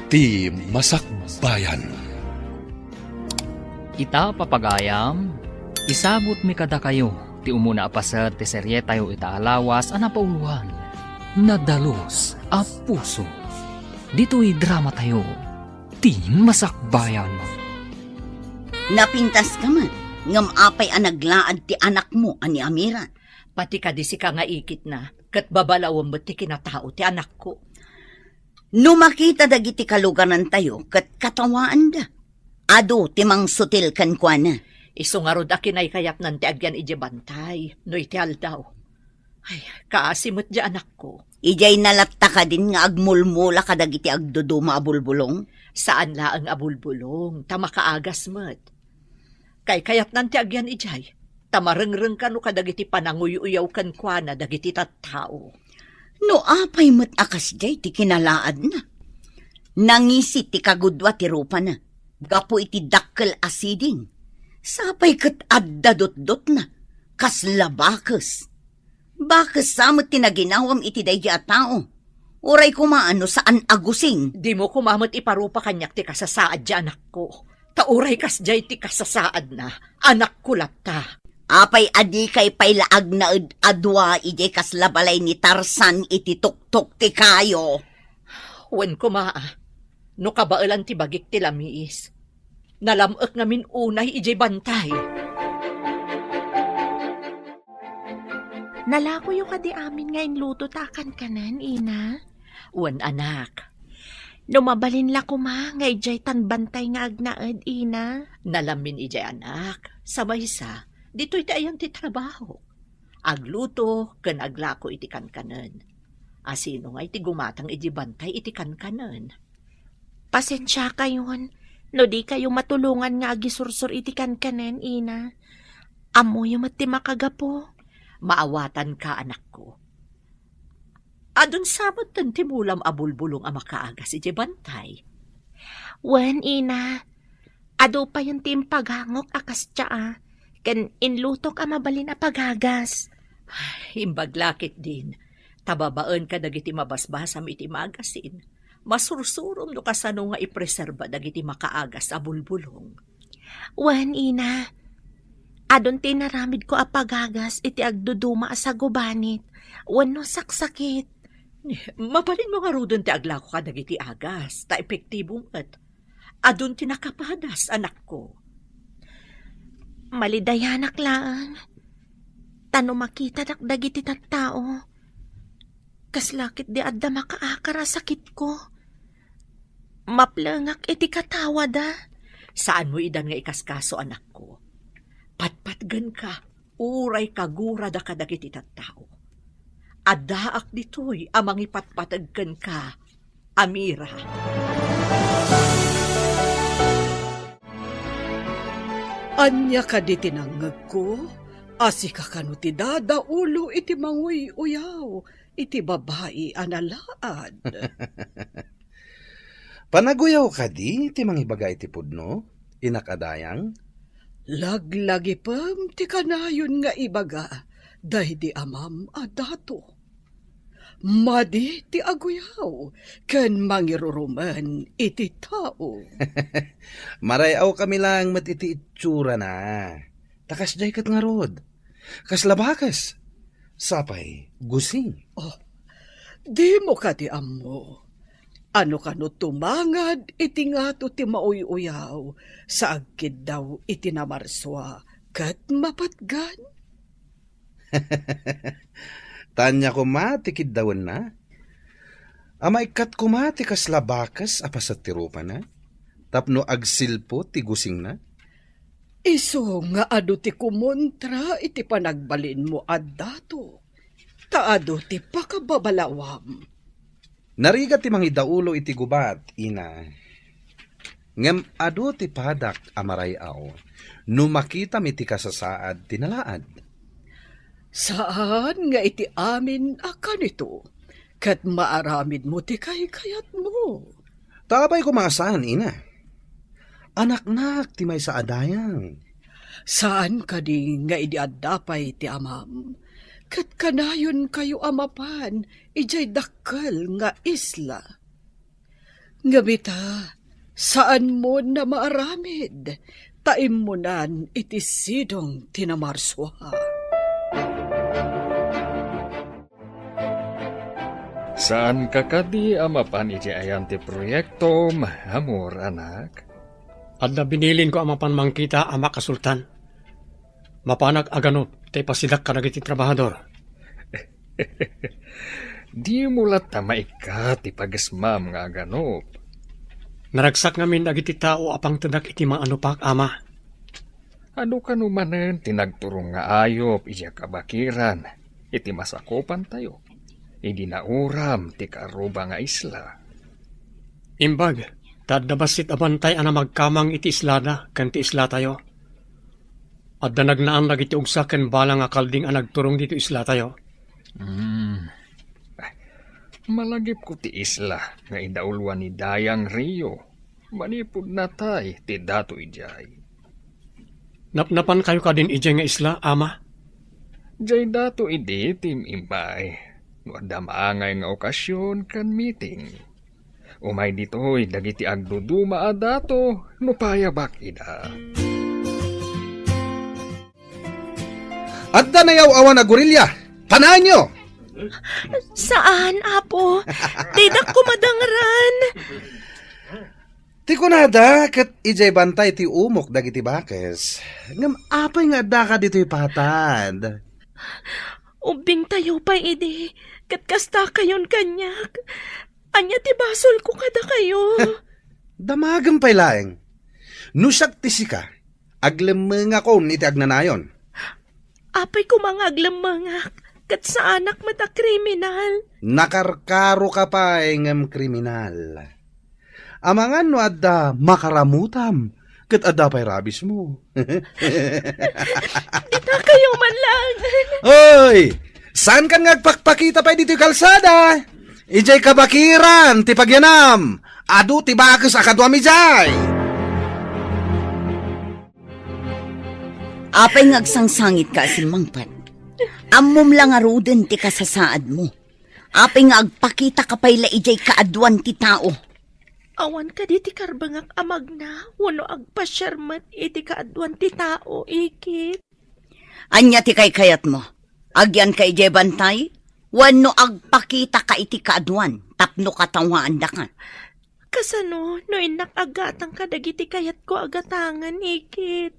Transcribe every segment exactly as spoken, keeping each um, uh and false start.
Ti Masakbayan. Ita, papagayam, isagutmi kadakayo ti umuna a paset ti serietayo ita a lawas a napauloan, Nadalus a Puso. Ditoy dramatayo, Ti Masakbayan. Napintaska met, ngem apay a naglaad ti anakmo a ni Amira? Pati kadi sika nga ikitna, ket babalawem met ti kinatao ti anakko. No makita dagiti kalugarantayo ket katawaanda, adu ti mangsutil kenkuana. Isu ngarud a kinaykayatnan ti agyan idiay bantay no iti aldaw. Ay, kaasi met diay anakko. Idiay na latta kadin nga agmulmula kadagiti agduduma a bulbulong? Saan laeng a bulbulong, ta makaagas met. Kaykayatnan ti agyan idiay, ta marengreng kano kadagiti pananguy-uyaw kenkuana dagiti tattao. No apay met a kasdiay ti kinalaadna? Nangisi ti kagudua ti rupana gapu iti dakkel a siding. Sapay ket adda dutdotna, kasla bakes. Bakes sa met ti naginawam iti daydi a tao. Uray koma no saan a gusing. Dimo koma met iparupa kaniak ti kasasaad ti anakko. Ta uray kasdiay ti kasasaadna, anakko latta. Apay a dikay pay la agnaed a dua idiay kasla balay ni Tarzan iti tuktok ti kayo? Wen koma, no kabaelan ti bagik ti lamiis, nalam-ek ngamin unay idiay bantay. Nalakoyo kadi amin nga inluto ta a kankanen, ina? Wen, anak. No mabalin la koma nga idiay tan bantay nga agnaed, ina? Nalamin idiay, anak. Sa maysa, ditoy ti ayan ti trabaho. Agluto ken aglako iti kankanen. Asino nga iti gumatang iti bantay iti kankanen? Pasensiakayon no dikayo matulongan nga agisursor iti kankanen, ina. Ammoyo met ti makagapu. Maawatanka, anakko. Adun sa metten ti mulam a bulbulong a makaagas iti bantay? Wen, ina. Adu payen ti impagangok a kasdiay, ken inlutok a mabalin a pagagas. Imbag la ketdin, ta babaen kadagiti mabasbasam iti magasin, masursurom no kasano nga ipreserba dagiti makaagas a bulbulong. Wen, ina, adun ti inaramidko a pagagas iti agduduma a sagubanit wenno saksakit. Mabalinmo ngaruden ti aglako kadagiti agas, ta epektibo met. Adun ti nakapadas, anakko. Malidayanak laeng, ta no makitadak dagiti tattao, kasla ketdi adda makaakar a sakitko. Maplengak iti katawada. Saanmo idan nga ikaskaso, anakko. Patpatgenka, uray kagurada kadagiti tattao. Addaak ditoy a mangipatpateg kenka, Amira. Ania kadi ti nangngegko? A sika kano ti dadaulo iti manguy-uyaw iti babai a nalaad? Panaguyaw kadi ti mangibaga iti pudno, inak a dayang? Laglagipem ti kanayon nga ibaga daydi amam a dato. Madi ti aguyaw ken mangirurumen iti tao. Maray-awkami laeng met iti itsurana. Ta kasdiay ket ngarud. Kasla bakes. Sapay, gusing. Oh, dimo kadi ammo? Ano kano tumangad iti ngato ti mauy-uyaw sa agkiddaw iti namarsua ket mapatgan? Tanya koma ti kiddawenna? A maikkat koma ti kasla bakes a paset ti rupana? Tapno agsilpo ti gusingna? Isu nga adu ti kumontra iti panagbalinmo a dato, ta adu ti pakababalawam. Narigat ti mangidaulo iti gubat, ina. Ngem adu ti padak a maray-aw no makitam iti kasasaad ti nalaad. Saan nga iti amin a kanito, ket maaramidmo ti kaykayatmo. Ta apay koma a saan, ina? Anaknak ti maysa a dayang. Saan kadi nga idi adda pay ti amam, ket kanayonkayo a mapan idiay dakkel nga isla? Ngem ita, saanmon a maaramid, ta immunan iti sidong ti namarsua. Saanka kadi a mapan iti ayan ti proyektom, amor, anak? Adda binilinko a mapan mangkita, Ama Kasultan. Mapanak aganop ta ipasidak kadagiti trabahador. Dimo latta maikkat ti pagesmam nga aganop. Naragsak ngamin dagiti tao a pangtedak iti maanopak, Ama. Adu kano manen ti nagturong nga ayup idiay kabakiran iti masakupantayo idi nauram ti karuba nga isla. Imbag, ta adda bassit a bantay a namagkamang iti islada ken ti islatayo. Adda nagnaan dagiti ugsa ken balang a kalding a nagturong ditoy islatayo. Hmm. Malagipko ti isla nga idauloan ni Dayang Rio. Manipud natay ti dato idiay. Napnapankayo kadin idiay nga isla, Ama? Diay dato idi ti im-imbay. No adda maangay nga okasion ken meeting. Umay ditoy dagiti agduduma a dato no payabak ida. Adda nayaw-awan a gorilya. Panaenyo! Saan, Apo? Didak kumadangran. Ti kunada, ket idiay bantay ti umok dagiti bakes. Ngem apay nga addaka ditoy patad? Ubbingtayo pay idi, ket kastakayon kaniak. Ania ti basolko kadakayo? Damagem pay laeng. No siak ti sika, aglemmengakon iti agnanayon. Apay koma nga aglemmengak, ket saanak met a kriminal. Nakarkaroka pay ngem kriminal. Amangan no adda makaramutam, ket adda pay rabismo. Ditakayo man lang. Oy! Saankan nga agpakpakita pay ditoy kalsada? Idiay kabakiran ti pagyanam. Adu ti bakes a kaduam idiay. Apay nga agsangsangitka a simmangpet? Ammom la ngaruden ti kasasaadmo. Apay nga agpakitaka pay la idiay kaaduan ti tao? Awan kadi ti karbengak a magna wenno agpasiar met iti kaaduan ti tao, Ikit? Ania ti kaykayatmo? Agyanka idiay bantay? Wenno agpakitaka iti kaaduan tapno katawaandaka? Kasano no innak aggatang kadagiti kayatko a gatangen, Ikit?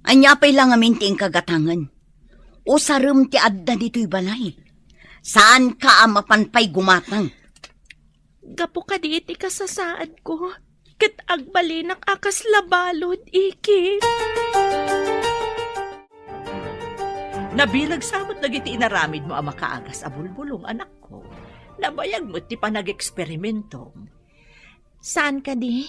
Ania pay la ngamin ti inka gatangen? Usarem ti adda ditoy balay. Saanka a mapan pay gumatang. Gapu kadi iti kasasaadko, ket agbalinak a kasla balud, Ikit. Nabileg sa met dagiti inaramidmo a makaagas a bulbulong, anakko. Nabayag met ti panageksperimentom. Saan kadi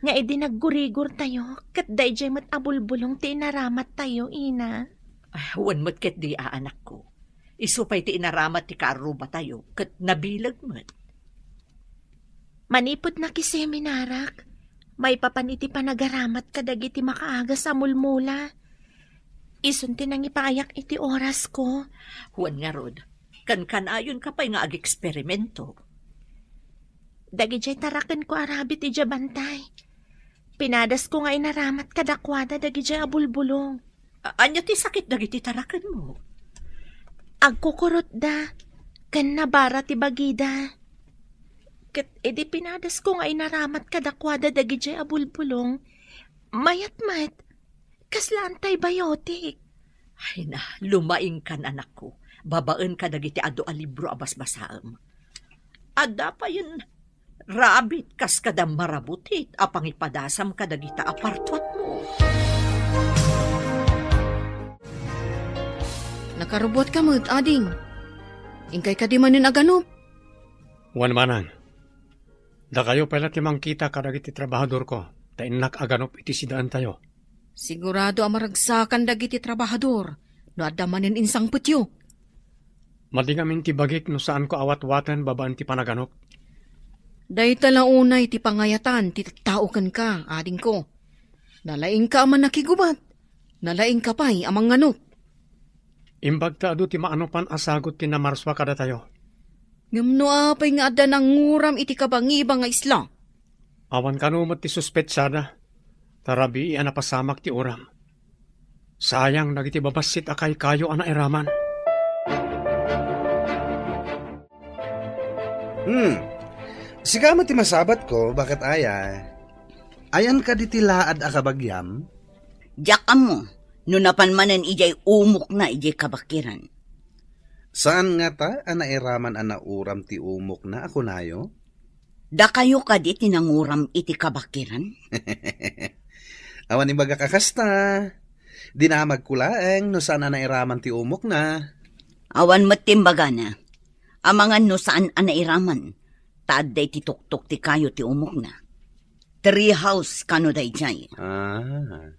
nga idi naggurigortayo, ket daydiay met a bulbulong ti inaramattayo, ina? Ah, wen met ketdi a, anakko. Isu pay ti inaramat ti kaarrubatayo, ket nabileg met. Manipud nakiseminarak, maipapan iti panagaramat kadagiti makaagas a mulmula. Isun ti nangipayak iti orasko. Wen ngarud, kankanayonka pay nga ageksperimento. Dagidiay tarakenko a rabit idiay bantay. Pinadasko nga inaramat kadakuada dagidiay a bulbulong. A-, ania ti sakit dagiti tarakenmo? Agkukurotda, ken nabara ti bagida. Ket idi pinadasko nga inaramat kadakuada dagidiay a bulbulong, mayat met, kasla antibiotic. Ay na, lumaingkan, anakko. Babaen kadagiti adu a libro a basbasaem. Adda payen rabit kas kada marabutit a pangipadasam kadagita a partuatmo. Nakarubuatka met, ading. Inkay kadi manen aganop? Wen manen. Dakayo pay la ti mangkita kadagiti trabahadorko, ta innak aganop iti sidaentayo. Sigurado a maragsakan dagiti trabahador no adda manen insangpetyo. Madi ngamin ti bagik no saanko a watwaten babaen ti panaganop. Dayta la unay ti pangayatan ti tattao kenka, adingko. Nalaingka a mannakigubat, nalaingka pay a manganop. Imbag ta adu ti maanopan a sagut ti namarsua kadatayo. Ngem no apay nga adda nanguram iti kabangiba nga isla? Awan kano met ti suspetsada, ta rabii a napasamak ti uram. Sayang dagiti babassit a kaykayo a nairaman. Hmm. Sika met ti masabatko, baket aya? Ayan kadi ti laad a kabagiam? Diak ammo, no napan manen idiay umokna idiay kabakiran. Saan ngata a nairaman a nauram ti umokna a kunayo? Dakayo kadi ti nanguram iti kabakiran? Awan imbagak a kasta. Dinamagko laeng no saan a nairaman ti umokna. Awan met ti imbagana. Amangan no saan a nairaman, ta adda iti tuktok ti kayo ti umokna. Tree house kano daydiay. Ah,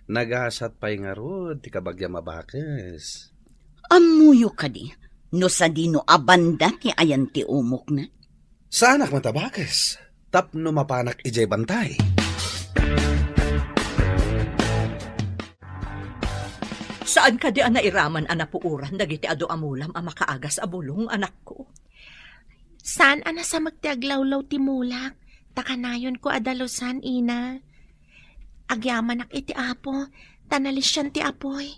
nagasat pay ngarud ti kabagiam a bakes. Ammoyo kadi no sadino a banda ti ayan ti umokna? Saanak met a bakes tapno mapanak idiay bantay. Saan kadi a nairaman a napuoran dagiti adu a mulam a makaagas a bulong, anakko? Saan a nasamek ti aglawlaw ti mulak, ta kanayonko a dalusan, ina. Agyamanak iti Apo, ta nalisian ti apuy.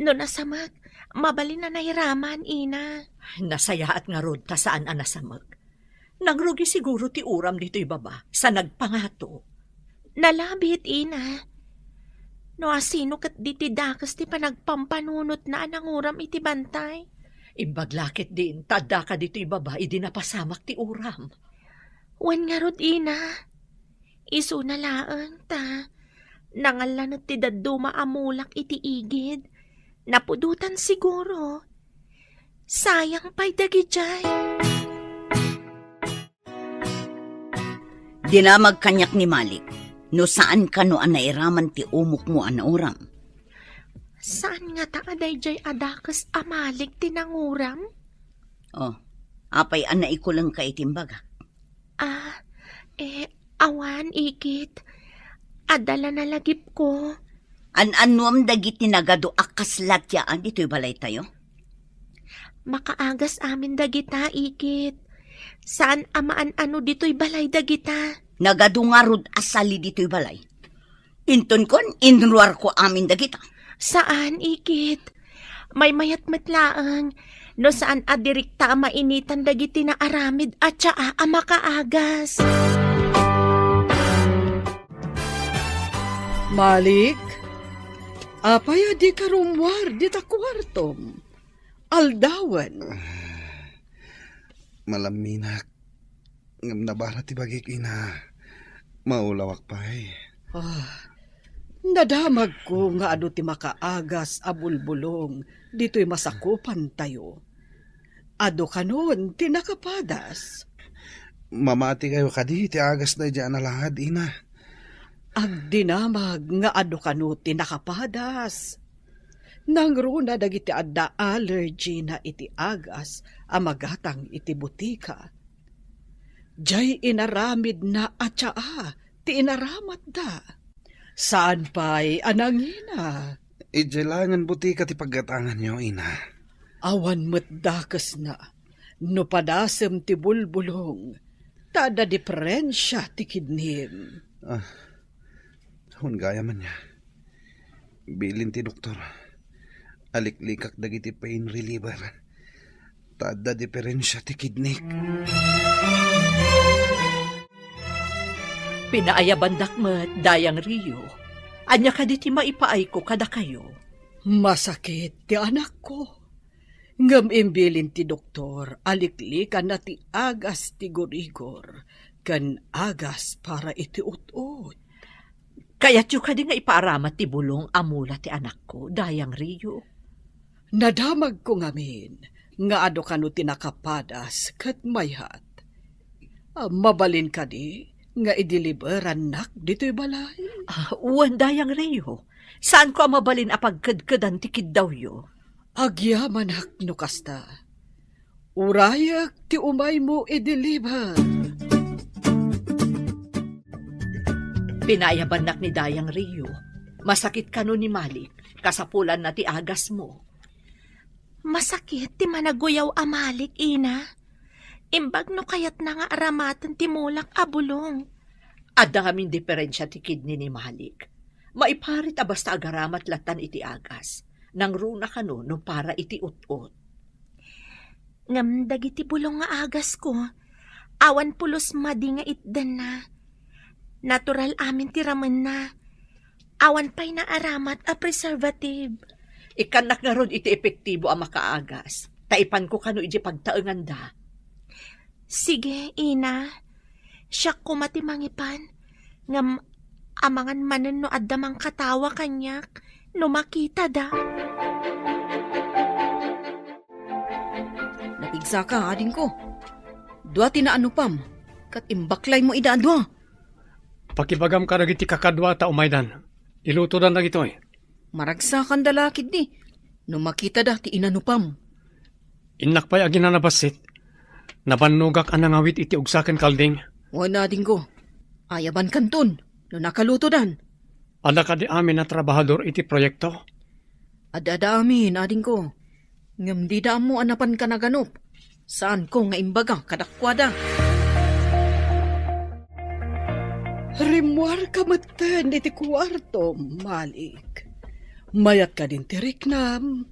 No nasamek, mabalin a nairaman, ina. Nasayaat ngarud ta saan a nasamek. Nangrugi siguro ti uram ditoy baba, sa nagpangato. Nalabit, ina. No asino ket diti dakes ti panagpampanunotna a nanguram iti bantay? Imbag la ketdin, ta addaka ditoy baba idi napasamak ti uram. Wen ngarud, ina. Isuna laeng ta nangallanet ti dadduma a mulak iti igid. Napudotan siguro. Sayang pay dagidiay. Dinamag kaniak ni Malik, no saan kano a nairaman ti umokmo a nauram. Saan ngata a daydiay a dakes a Malik ti nanguram? Oh, apay a naikulengka iti imbagak? Ah, eh, awan, ikit. Adda la nalagipko. An-annuam dagiti nagadu a kasla ti haan ditoy balaytayo? Makaagas amin dagita, ikit. Saan a maan-ano ditoy balay dagita. Nagadu ngarud a sali ditoy balay. Intonkon, inruarko amin dagita. Saan, ikit. Maymayat met laeng, no saan a direkta a mainitan dagiti naaramid a tsaa a makaagas. Malik, apay a dika rummuar dita kuartom? Aldawen. Malamminak. Ngem nabara ti bagik, ina. Maulawak pay. Ah, nadamagko nga adu ti makaagas a bulbulong ditoy masakupantayo. Adu kanon ti nakapadas. Mamati kayo kadi ti agasna idiay a nalaad, ina. Agdinamag nga adu kano ti nakapadas. Nangruna dagiti adda allergy na iti agas a magatang iti butika. Diay inaramidna a tsaa ti inaramatda. Saan pay a nangina? Idiay laengen butika ti paggatanganyo, ina. Awan met dakesna no padasem ti bulbulong, ta adda diferensia ti kidnim. Ah, awan gayam ania. Bilin ti doktor, aliklikak dagiti pain reliever, ta adda diferensia ti kidnik. Pinaayabandak met, Dayang Rio. Ania kadi ti maipaayko kadakayo? Masakit ti anakko. Ngem imbilin ti doktor a liklikanna ti agas ti gurigor ken agas para iti ut-ot. Kayatyo kadi nga ipaaramat ti bulong a mula ti anakko, Dayang Rio? Nadamagko ngamin nga adu kano ti nakapadas ket mayat. Ah, mabalin kadi nga ideliberannak ditoy balay? Ah, wen, Dayang Rio. Saanko a mabalin a pagkedkedan ti kiddawyo. Agyamanak no kasta. Urayek ti umaymo ideliber. Pinayabannak ni Dayang Rio. Masakit kano ni Malik. Kasapulanna ti agasmo. Masakit ti managuyaw a Malik, ina. Imbag no kayatna nga aramaten ti mulak a bulong. Adda ngamin diferensia ti kidney ni Malik. Maiparit a basta agaramat lattan iti agas. Nangruna kano no para iti ut-ot. Ngem dagiti bulong nga agasko, awan pulos madi nga itdanna. Natural amin ti ramenna. Awan pay naaramat a preservative. Ikkannak ngarud iti epektibo a makaagas. Ta ipanko kano iti pagtaenganda. Sige, ina. Siak koma ti mangipan. Ngem amangan manen no adda mangkatawa kaniak no makitada. Napigsaka, adingko. Dua ti naanupam, ket imbaklaymo ida a dua. Pakibagam kadagiti kakadua ta umaydan. Ilutodan dagitoy. Maragsakanda la ketdi no makitada ti inanupam. Innak pay aginana bassit. Nabannogak a nangawit iti ugsa ken kalding. Wen, adingko. Ayabankanton no nakalutodan. Adda kadi amin a trabahador iti proyekto? Adda, adda amin, adingko. Ngem dida ammo a napanka naganup. Saanko nga imbaga kadakuada. Rimmuarka metten iti kuartom, Malik. Mayat kadin ti riknam,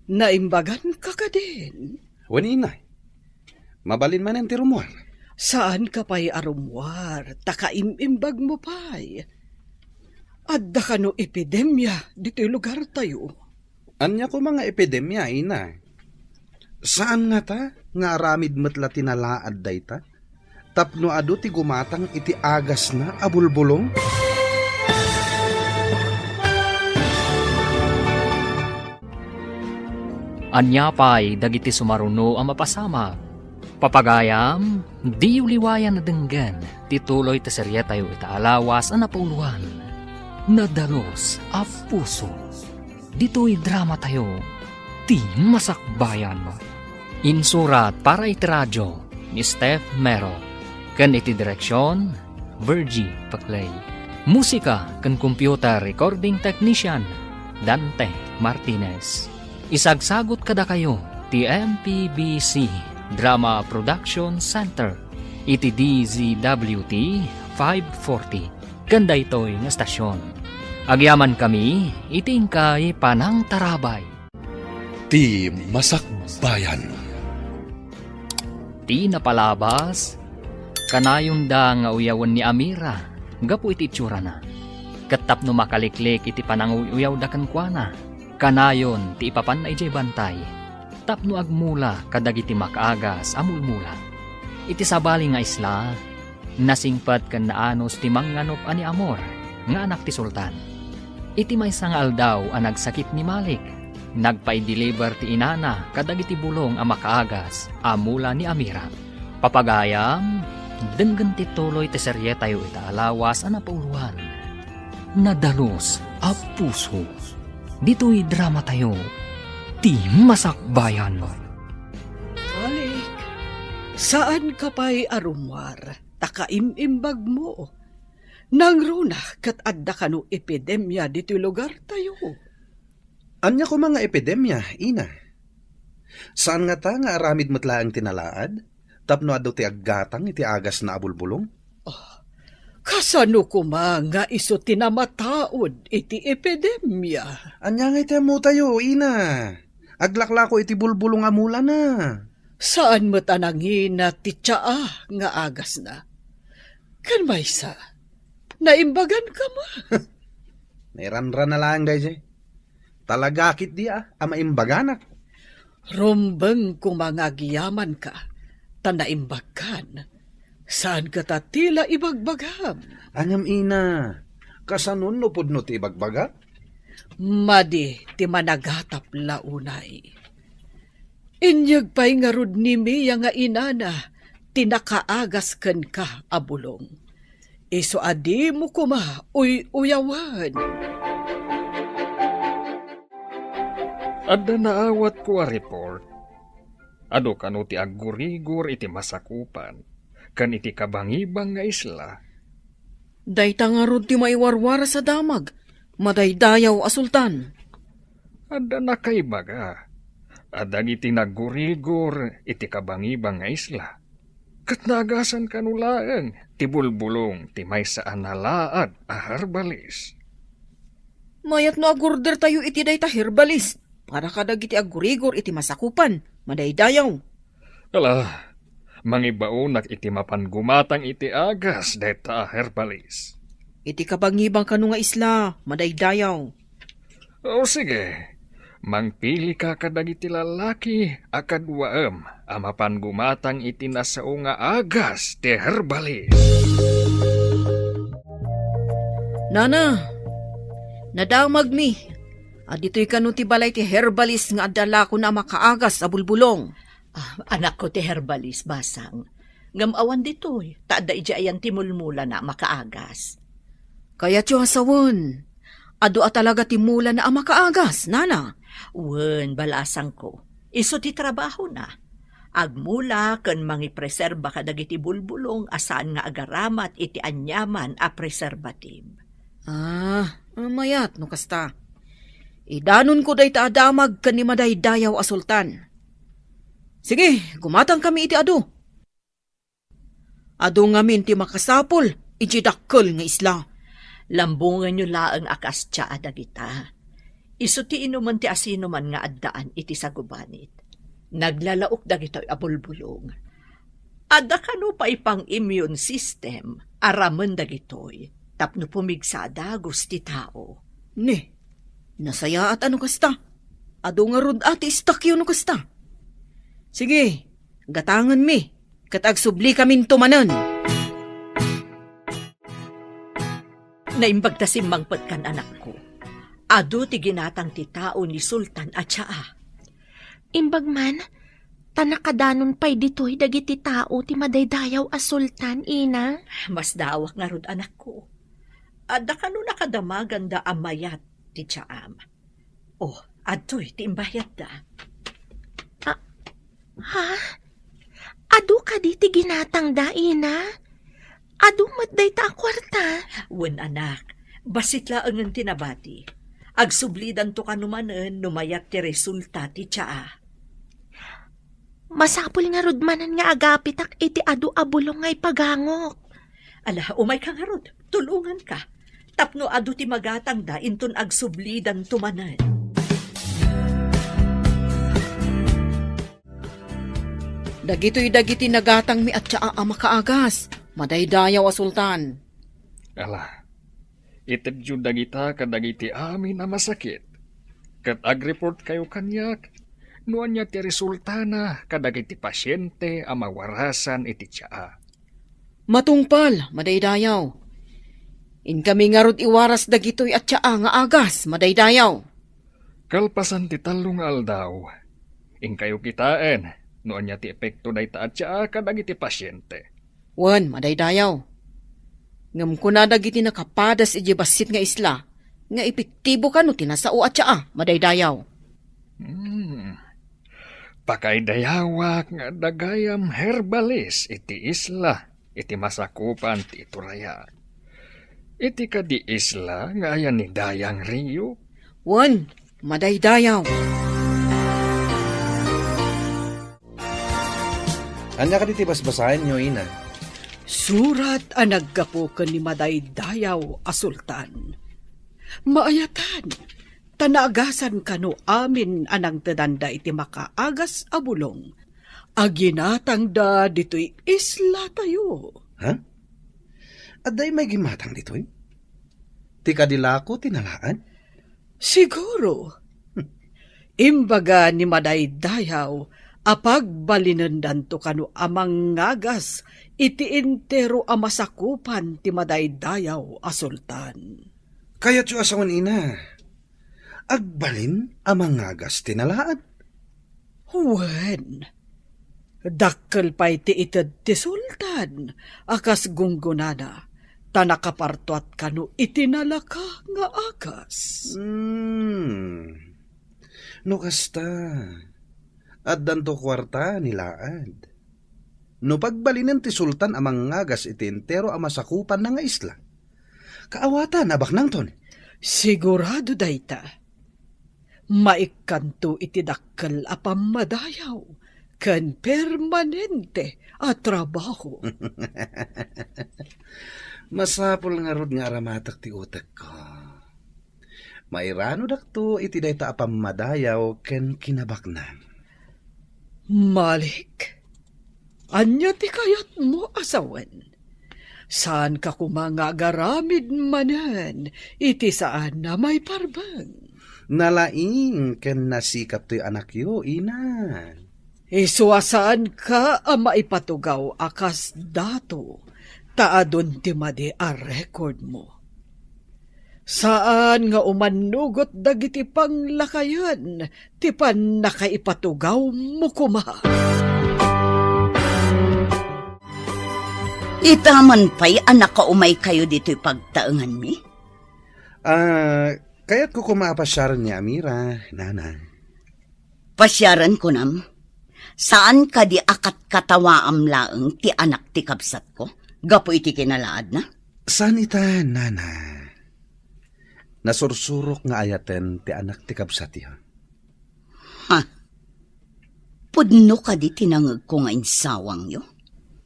naimbaganka kadin? Wen, ina. Mabalin manen ti rummuar. Saanka pay a rummuar, ta kaim-imbagmo pay. Adda kano epidemia ditoy lugartayo? Ania koma nga epidemia, ina? Saan ngata nga aramid met la ti nalaad dayta? Tapno adu ti gumatang iti agasna a bulbulong? Ania pay dagiti sumaruno a mapasamak? Papagayam, diyo liwayan a denggen ti tuloy ti serietayo ita a lawas a napauloan, Nadalus a Puso. Ditoy dramatayo, Ti Masakbayan. Insurat para iti radio ni Steph Mero, ken iti direksion, Virgie Paclay. Musika ken computer recording technician, Dante Martinez. Isagsagut kadakayo ti M P B C Drama Production Center iti D Z W T five forty ken daytoy nga estasion. Agyamankami iti inkay panangtarabay. Ti Masakbayan. Ti napalabas, kanayonda nga uyawen ni Amira gapu iti itsurana. Ket tapno makaliklik iti pananguy-uyawda kenkuana, kanayon ti ipapanna idiay bantay tapno agmula kadagiti makaagas a mulmula. Iti sabali nga isla, nasingpet ken naanus ti mangnganup a ni Amor nga anak ti sultan. Iti maysa nga aldaw a nagsakit ni Malik, nagpaideliver ti inana kadagiti bulong a makaagas a mula ni Amira. Papagayam, denggen ti tuloy ti serietayo ita a lawas a napauloan, Nadalus a Puso. Ditoy dramatayo, Ti Masakbayan. Malik, saanka pay a rummuar, ta kaim-imbagmo. Nangruna ket adda kano epidemia ditoy lugartayo. Ania koma nga epidemia, ina? Saan ngata nga aramid met laeng ti nalaad tapno adu ti aggatang iti agasna a bulbulong? Ah, kasano koma nga isu ti namataud iti epidemia? Ania ngay ti ammotayo, ina? Aglaklako iti bulbulong a mulana. Saan met a nangina ti tsaa nga agasna. Ken maysa, naimbaganka met. Nairanrana laeng daydiay. Talaga ketdi a, a maimbaganak. Rumbeng koma nga agyamanka, ta naimbagkan. Saan ket a ti la ibagbagam? Ngem ina, kasanon no pudno ti ibagbagak? Madi ti managatap la unay. Inyeg pay ngarud ni Mia nga inana ti nakaagas kenka a bulong. Isu a dimo koma uy-uyawen. Adda naawatko a report. Adu kano ti aggurigor iti masakupan ken iti kabangibang nga isla. Dayta ngarud ti maiwarwaras a damag, madaydayaw a sultan. Adda nakaibaga a dagiti naggurigor iti kabangibang nga isla, ket naagasan kano laeng ti bulbulong ti maysa a nalaad a herbalis. Mayat no agordertayo iti dayta herbalis para kadagiti aggurigor iti masakupan, madaydayaw. Ala, mangibaonak iti mapan gumatang iti agas dayta a herbalis. Iti kabangibang kano nga isla, madaydayaw. O sige, mangpilika kadagiti lalaki a kaduaem a mapan gumatang iti nasao nga agas ti herbalis. Nana, nadamagmi a ditoy kano ti balay ti herbalis nga adda lakona a makaagas a bulbulong. Ah, anakko ti herbalis, basang. Ngem awan ditoy, ta adda idiay ayan ti mulmulana a makaagas. Kayatyo a sawen, adu a talaga ti mulana a makaagas, nana? Wen, balasangko. Isu ti trabahona. Agmula ken mangipreserba kadagiti bulbulong a saan nga agaramat iti aniaman a preservative. Ah, mayat no kasta. Idanonko dayta a damag ken ni madaydayaw a sultan. Sige, gumatangkami iti adu. Adu ngamin ti makasapul iti dakkel nga isla. Lambongenyo laeng a kas tsaa dagita. Isu ti inumen ti asinoman nga addaan iti sagubanit. Naglalaok dagitoy a bulbulong. Adda kano pay pang-immune system a ramen dagitoy tapno pumigsa a dagus ti tao. Ni, nasayaat a no kasta. Adu ngarud a ti istakyo no kasta. Sige, gatangenmi, ket agsubli kaminto manen. Naimbag ta simmangpetkan, anakko. Adu ti ginatang ti tao ni Sultan a tsaa. Imbag man, ta nakadanon pay ditoy dagiti tao ti madaydayaw a sultan, ina. Masdaawak ngarud, anakko. Adda kano nakadamaganda a mayat ti tsaam. Oh, adtoy ti imbayadda. Ah, ha? Adu kadi ti ginatangda, ina? Adu met dayta a kuarta? Wen, anak, bassit laengen ti nabati. Agsublidanto kano manen no mayat ti resulta ti tsaa. Masapul ngarud manen nga agapitak iti adu a bulong nga ipagangok. Ala, umayka ngarud, tulonganka. Tapno adu ti magatangda inton agsublidanto manen. Dagitoy dagiti nagatangmi a tsaa a makaagas, madaydayaw a sultan. Ala, itedyo dagita kadagiti amin a masakit, ket agreportkayo kaniak no ania ti resultana kadagiti pasiente a mawarasan iti tsaa. Matungpal, madaydayaw. Inkami ngarud iwaras dagitoy a tsaa nga agas, madaydayaw. Kalpasan ti tallo nga aldaw, inkayo kitaen no ania ti epekto dayta a tsaa kadagiti pasiente. Wen, madaydayaw. Ngem kuna dagiti nakapadas idiay bassit nga isla nga epektibo kano ti nasao a tsaa, madaydayaw. Hmm. Pakaidayawak nga adda gayam herbalis iti isla iti masakupan ti iturayak. Iti kadi isla nga ayan ni Dayang Rio? Wen, madaydayaw. Ania kadi ti basbasaenyo, ina? Surat a naggapu ken ni madaydayaw a sultan. Maayatan, ta naagasan kano amin a nangtedanda iti makaagas a bulong a ginatangda ditoy islatayo. Ha? Adda immay gimmatang ditoy? Ti kadi lako ti nalaad? Siguro. Imbaga ni madaydayaw a pagbalinendanto kano a mangagas iti entero a masakupan ti madaydayaw a sultan. Kayatyo a sawen, ina, agbalin a mangagas ti nalaad? Wen, dakkel pay ti ited ti sultan a kas gunggonana, ta nakapartuat kano iti nalaka nga agas. Hmm. No kasta, addanto kuarta ni laad. No pagbalinen ti sultan a mangagas iti entero a masakupanna nga isla, kaawatan a baknangton. Sigurado dayta. Maikkanto iti dakkel a pammadayaw ken permanente a trabaho. Masapul ngarud nga aramatek ti utekko. Mairanudakto iti dayta a pammadayaw ken kinabaknang. Malik, ania ti kayatmo a sawen? Saanka koma nga agaramid manen iti saan a maiparbeng. Nalaing ken nasikap toy anakyo, ina. Isu a saanka a maipatugaw a kas dato, ta adun ti madi a rekordmo. Saan nga umannugot dagiti panglakayen ti pannakaipatugawmo koma. Ita man pay a nakaumaykayo ditoy pagtaenganmi? Ah, kayatko koma a pasiaren ni Amira, nana. Pasiaren kunam? Saan kadi a katkatawaam laeng ti anak ti kabsatko gapu iti kinalaadna? Saan ita, nana. Nasursurok nga ayaten ti anak ti kabsatyo. Ha? Pudno kadi ti nangegko nga insawangyo?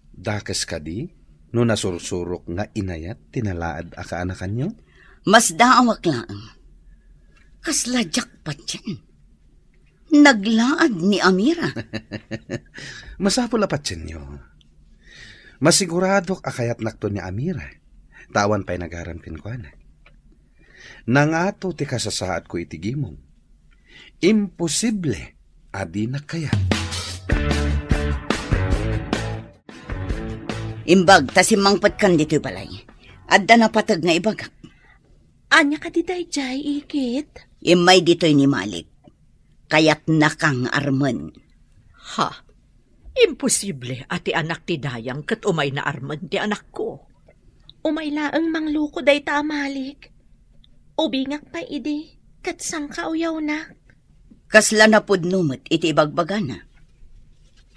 Dakes kadi no nasursurok nga inayat ti nalaad a kaanakanyo? Masdaawak laeng. Kasla diak patien. Naglaad ni Amira. Masapul a patienyo. Masiguradok a kayatnakto ni Amira, ta awan pay nagaram kenkuana. Nangato ti kasasaadko iti gimong. Imposible a dinak kayat. Imbag ta simmangpetkan ditoy balay. Adda napateg nga ibagak. Ania kadi daydiay, ikit? Immay ditoy ni Malik. Kayatnaka nga armen. Ha? Imposible a ti anak ti dayang ket umayna armen ti anakko. Umay laeng mangluko dayta a Malik. Ubingak pay idi, ket sangka uyawnak. Kasla napudno met iti ibagbagana.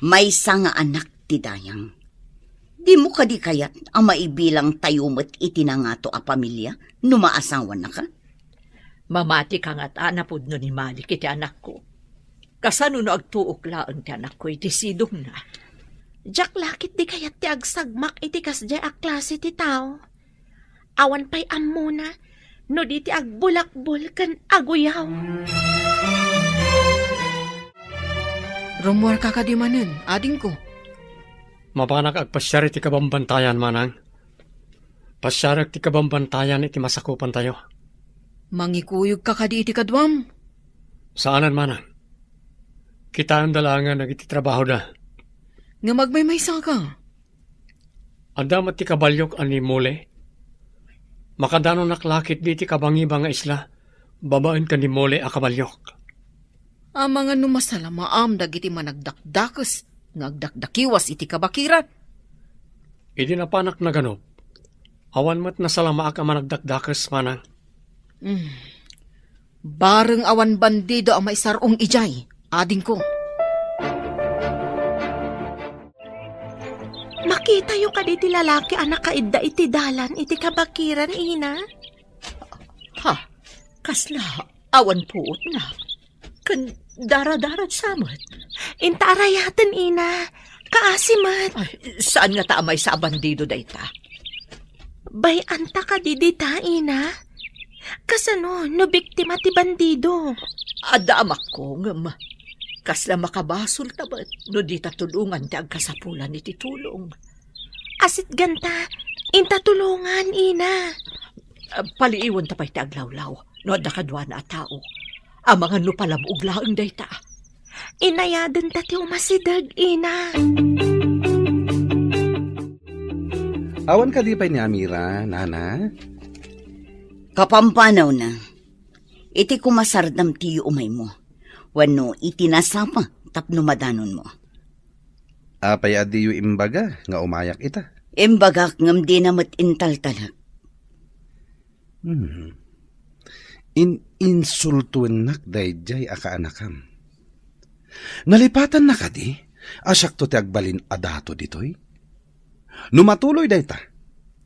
Maysa nga anak ti dayang. Dimo kadi kayat a maibilang tayo met iti nangato a pamilia no maasawanaka? Mamati ka ngata a napudno ni Malik iti anakko. Kasano no agtuok laeng ti anakko iti sidongna? Diak la ketdi kayat ti agsagmak iti kasdiay a klase ti tao. Awan pay ammona no di ti agbulakbol ken aguyaw. Rummuarka kadi manen, adingko? Mapanak agpasiar iti kabambantayan, manang. Pasiarek ti kabambantayan iti masakupantayo. Mangikuyogka kadi iti kaduam? Saanen, manang. Kitaenda laengen dagiti trabahoda. Ngem agmaymaysaka? Adda met ti kabaliok a ni Mole. Makadanonak la ketdi iti kabangiba nga isla babaen ken ni Mole a kabaliok. Amangan no masalamaam dagiti managdakdakes nga agdakdakiwas iti kabakiran. Idi napanak naganop, awan met nasalamaak a managdakdakes, manang. Mm. Bareng awan bandido a maisar-ong idiay, adingko. Makitayo kadi ti lalaki a nakaidda iti dalan iti kabakiran, ina? Ha? Kasla awan puotna. Ken daradarag sa met. Inta arayaten, ina. Kaasi met. Ay, saan ngata a maysa a bandido dayta? Bay-anta kadi dita, ina? Kasano no biktima ti bandido? Adda amakko, ngem kasla makabasolta met no dita tulongan ti agkasapulan iti tulong. Asitganta, inta tulongan, ina. Ah, paliiwenta pay ti aglawlaw no adda kaduana a tao. Amangan no palabog laeng dayta. Inayadenta ti umasideg, ina. Awan kadi pay ni Amira, nana? Kapampanawna, iti kumasardam ti umaymo, wenno iti nasapa tapno madanonmo. Apay a diyo imbaga nga umayak ita? Imbagak ngem dina met intaltalek. Hmm. In-insultuennak daydiay a kaanakam. Nalipatanna kadi a siakto ti agbalin a dato ditoy? No matuloy dayta,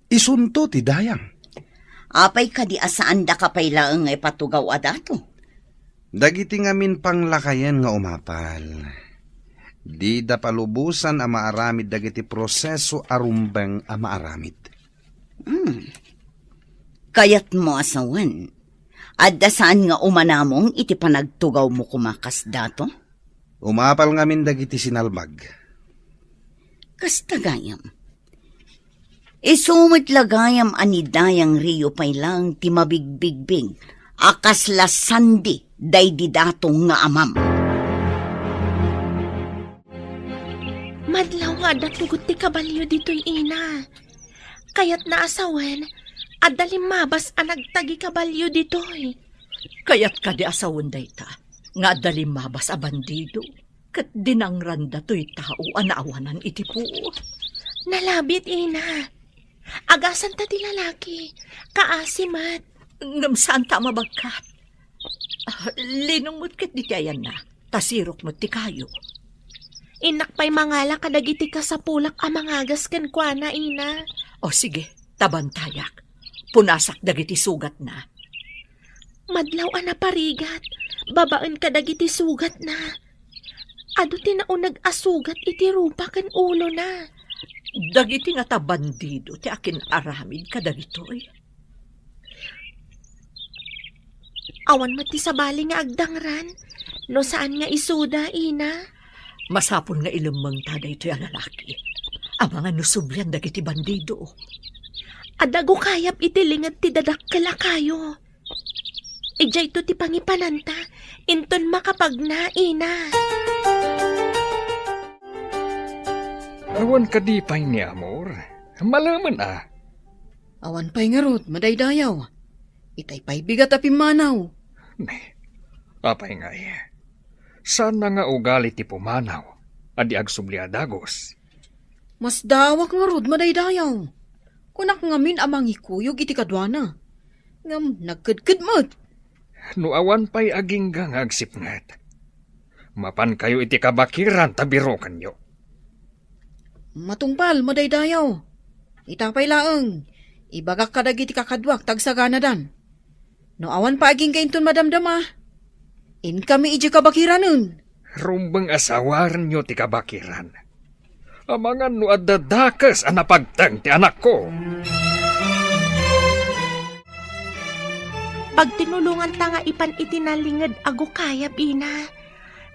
isunto ti dayang. Apay kadi a saandaka pay laeng nga ipatugaw a dato? Dagiti ngamin panglakayen nga umapal. Dida palubosan a maaramid dagiti proseso a rumbeng a maaramid. Hmm. Kayatmo a sawen, adda saan nga umanamong iti panagtugawmo koma kasdato? Umapal ngamin dagiti sinalbag. Kasta gayam. Isu met la gayam a ni Dayang Rio pay laeng ti mabigbigbig a kasla sandi daydi dato nga amam. Madlaw nga adda tugot ti kabalio ditoy, ina. Kayatna a sawen, adda limmabas a nagtagi kabalio ditoy. Kayat kadi a sawen dayta, nga adda limmabas a bandido, ket dinangranda toy tao a naawanan iti puot? Nalabit, ina. Agasanta ti lalaki. Kaasi met. Ngem saanta a mabagkat. Ah, linong met ket diti ayanna, ta sirok met ti kayo. Innak pay mangala kadagiti kasapulak a mangagas kenkuana, ina. O sige, ta bantayak. Punasak dagiti sugatna. Madlaw a naparigat, babaen kadagiti sugatna. Adu ti nauneg a sugat iti rupa ken ulona. Dagiti ngata bandido ti akin-aramid kadagitoy. Awan met ti sabali nga agdangran, no saan nga isuda, ina. Masapul nga ilemmengta daytoy a lalaki. Amangan no sublian dagiti bandido. Adda gukayab iti linged ti dadakkel a kayo. Idiayto ti pangipananta, inton makapagna, ina. Awan kadi pay ni Amor? Malemen a. Awan pay ngarud, madaydayaw. Itay pay bigat a pimmanaw. Ne, apay ngay? Saan na nga ugali ti pumanaw a di agsubli a dagus? Masdaawak ngarud, madaydayaw. Kunak ngamin a mangikuyog iti kaduana. Ngem nagkedked met. No awan pay agingga nga agsipnget, mapankayo iti kabakiran ta birokenyo. Matungpal, madaydayaw. Ita pay laeng, ibagak kadagiti kakaduak ta agsaganadan. No awan pay agingga inton madamdama, inkami idiay kabakiranen. Rumbeng a sawarenyo ti kabakiran. Amangan no adda dakes a napagteng ti anakko. Pagtinulonganta nga ipan iti nalinged a gukayab, ina.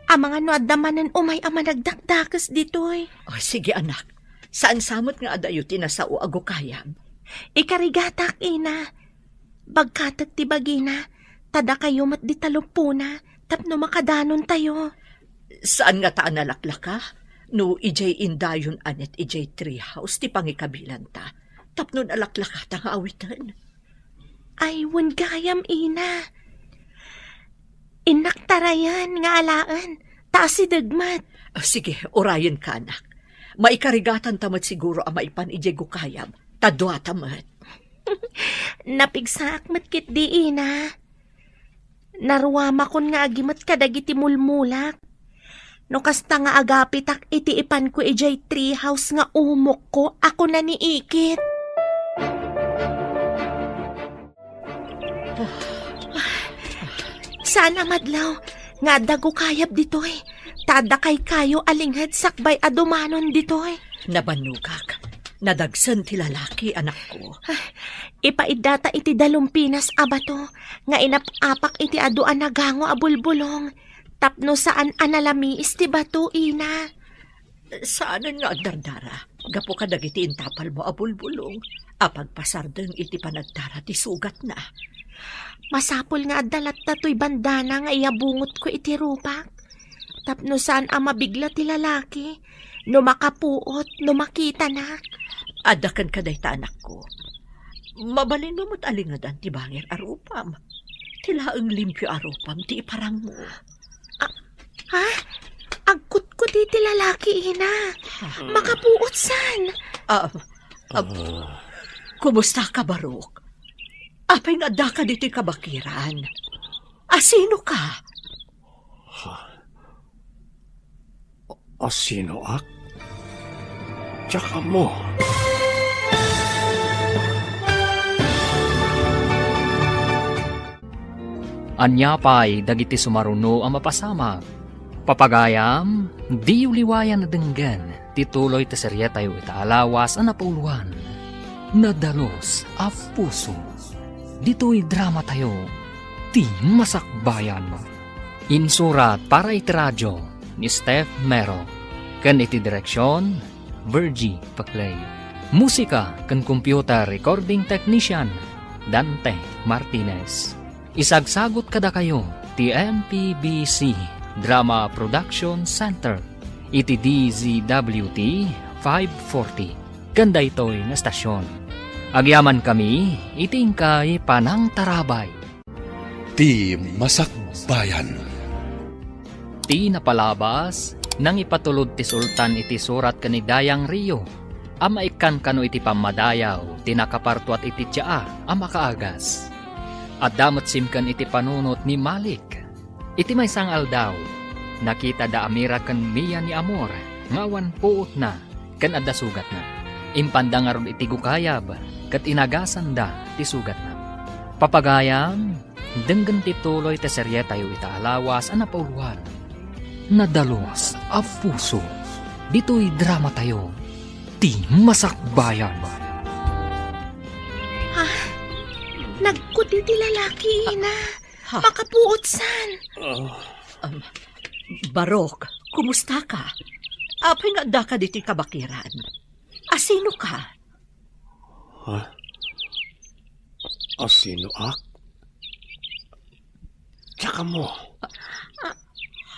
Amangan no adda manen umay a managdakdakes ditoy. O, sige, anak. Saan sa met nga adayo ti nasao a gukayab? Ikarigatak, ina. Bagkatek ti bagina, ta dakayo met di taluppona, tapno makadanontayo. Saan ngata a nalaklaka? No idiay indayon a net idiay tree house ti pangikabilanta, tapno nalaklakata nga awiten. Ay, wen gayam, ina. Innak tarayan nga alaen, ta asideg met. Ah, sige, urayenka, anak. Maikarigatanta met siguro a maipan idiay gukayab, ta duata met. Napigsaak met ketdi, ina. Naruamakon nga agimet kadagiti mulmulak. No kasta nga agapitak iti ipanko idiay tree house nga umokko a kuna ni Ikit. Saan a madlaw nga adda gukayab ditoy, ta adda kaykayo a linged sakbay a dumanon ditoy. Nabannogak. Nadagsen ti lalaki, anakko. Ipaiddata iti dalumpinas a bato nga inap-apak iti adu a nagango a bulbulong, tapno saan a nalamiis ti bato, ina. Saanen nga agdardara gapu kadagiti intapalmo a bulbulong a pagpasardeng iti panagdara ti sugatna. Masapul nga adda latta toy bandana nga iyabungotko iti rupak, tapno saan a mabigla ti lalaki no makapuot no makitanak. Adda kenka dayta, anakko. Mabalinmo met a lingedan ti bangir a rupam. Ti laeng limpio a rupam ti iparangmo. Ah, ha? Agkutkuti ti lalaki, ina. Ha? Makapuot san? Ah, ah, kumusta ka, Barok? Apay nga addaka ditoy kabakiran? Asino ka? Asinoak? Diak ammo. Ania pay dagiti sumaruno a mapasamak? Papagayam, diyo liwayan a denggen ti tuloy ti serietayo ita a lawas a napauluan, Nadalus a Puso. Ditoy dramatayo, Ti Masakbayan. Insurat para iti radio ni Steph Mero, ken iti direksion, Virgie Paclay. Musika ken computer recording technician, Dante Martinez. Isagsagut kadakayo ti M P B C Drama Production Center iti D Z W T five forty ken daytoy nga estasion. Agyamankami iti inkay panangtarabay. Ti Masakbayan. Ti napalabas, nangipatulod ti sultan iti surat ken ni Dayang Rio a maikkan kano iti pammadayaw ti nakapartuat iti tsaa a makaagas. Adda met simken iti panunot ni Malik. Iti maysa nga aldaw, nakita da Amira ken Mia ni Amor nga awan puotna ken adda sugatna. Impanda ngarud iti gukayab ket inagasanda ti sugatna. Papagayam, denggen ti tuloy ti serietayo ita a lawas a napauluan, Nadalus a Puso. Ditoy dramatayo, Ti Masakbayan. Ah, nagkuti ti lalaki, ina. Ha? Makapuotsan. Ah. Um, Barok, kumusta ka? Apay nga adda ka ditoy kabakiran? Asino ka? Ha? Asino ak? Tsaka mo. Ah,